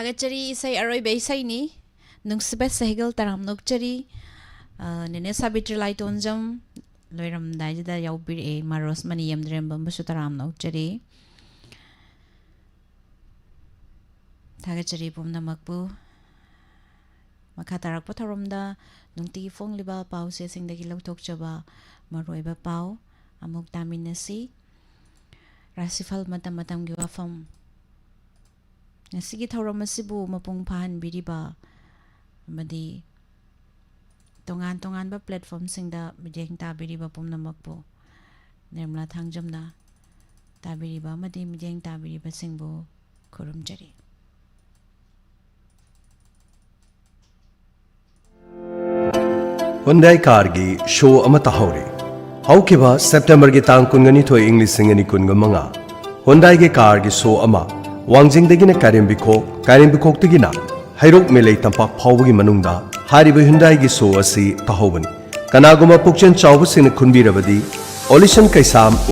ꯊꯥꯒꯠꯆꯔꯤ꯫ ꯏꯁꯩ, ꯑꯔꯣꯏꯕ ꯏꯁꯩꯅꯤ꯫ ꯅꯨꯡꯁꯤꯕ ꯁꯍꯤꯒꯜ ꯇꯔꯥꯝꯅ ꯑꯣꯛꯆꯔꯤ꯫ ꯑ, ꯅꯦꯅꯦ ꯁꯥꯕꯤꯇ꯭ꯔꯤ ꯂꯥꯏꯇꯣꯟꯖꯝ ꯂꯣꯏꯔꯝꯗꯥꯏꯁꯤꯗ ꯌꯥꯎꯕꯤꯔꯛꯑꯦ꯫ ꯃꯥ ꯔꯣꯁꯃꯅꯤ ꯌꯦꯝꯗ꯭ꯔꯦꯝꯕꯝꯕꯨꯁꯨ ꯇꯔꯥꯝꯅ ꯑꯣꯛꯆꯔꯤ꯫ ꯊꯥꯒꯠꯆꯔꯤ ꯄꯨꯝꯅꯃꯛꯄꯨ꯫ ꯃꯈꯥ ꯇꯥꯔꯛꯄ ꯊꯧꯔꯝꯗ ꯅꯨꯡꯇꯤꯒꯤ ꯐꯣꯡꯂꯤꯕ ꯄꯥꯎꯆꯦꯁꯤꯡꯗꯒꯤ ꯂꯧꯊꯣꯛꯆꯕ ꯃꯔꯨꯑꯣꯏꯕ ꯄꯥꯎ ꯑꯃꯨꯛ ꯇꯥꯃꯤꯟꯅꯁꯤ꯫ ꯔꯥꯁꯤꯐꯜ ꯃꯇꯝ ꯃꯇꯝꯒꯤ ꯋꯥꯐꯝ꯫ ꯉꯁꯤꯒꯤ ꯊꯧꯔꯝ ꯑꯁꯤꯕꯨ ꯃꯄꯨꯡ ꯐꯥꯍꯟꯕꯤꯔꯤꯕ ꯑꯃꯗꯤ ꯇꯣꯉꯥꯟ ꯇꯣꯉꯥꯟꯕ platformꯁꯤꯡꯗ ꯃꯤꯠꯌꯦꯡ ꯇꯥꯕꯤꯔꯤꯕ ꯄꯨꯝꯅꯃꯛꯄꯨ ꯅꯤꯔꯃꯂꯥ ꯊꯥꯡꯖꯝꯅ ꯇꯥꯕꯤꯔꯤꯕ ꯑꯃꯗꯤ ꯃꯤꯠꯌꯦꯡ ꯇꯥꯕꯤꯔꯤꯕꯁꯤꯡꯕꯨ ꯈꯨꯔꯨꯝꯖꯔꯤ꯫ ꯍꯨꯟꯗꯥꯏ ꯀꯥꯔꯒꯤ ꯁꯣ ꯑꯃ ꯇꯥꯍꯧꯔꯦ꯫ ꯍꯧꯈꯤꯕ ꯁꯦꯞꯇꯦꯝꯕꯔꯒꯤ ꯇꯥꯡ ꯀꯨꯟꯒ ꯅꯤꯊꯣꯏ, ꯏꯪ ꯂꯤꯁꯤꯡ ꯑꯅꯤ ꯀꯨꯟꯒ ꯃꯉꯥ, ꯍꯨꯟꯗꯥꯏꯒꯤ ꯀꯥꯔꯒꯤ ꯁꯣ ꯑꯃ, ꯋꯥꯡꯖꯤꯡꯗꯒꯤꯅ ꯀꯥꯏꯔꯦꯝꯕꯤꯈꯣꯛ, ꯀꯥꯏꯔꯦꯝꯕꯤꯈꯣꯛꯇꯒꯤꯅ ꯍꯩꯔꯣꯛ ꯃꯦꯂꯩ ꯇꯝꯄꯥꯛ ꯐꯥꯎꯕꯒꯤ ꯃꯅꯨꯡꯗ ꯍꯥꯏꯔꯤꯕ ꯍꯨꯟꯗꯥꯏꯒꯤ ꯁꯣ ꯑꯁꯤ ꯇꯥꯍꯧꯕꯅꯤ꯫ ꯀꯅꯥꯒꯨꯝꯕ ꯄꯨꯛꯆꯦꯜ ꯆꯥꯎꯕꯁꯤꯡꯅ ꯈꯨꯟꯕꯤꯔꯕꯗꯤ, ꯑꯣꯂꯤꯁꯟ ꯀꯩꯁꯥꯝ,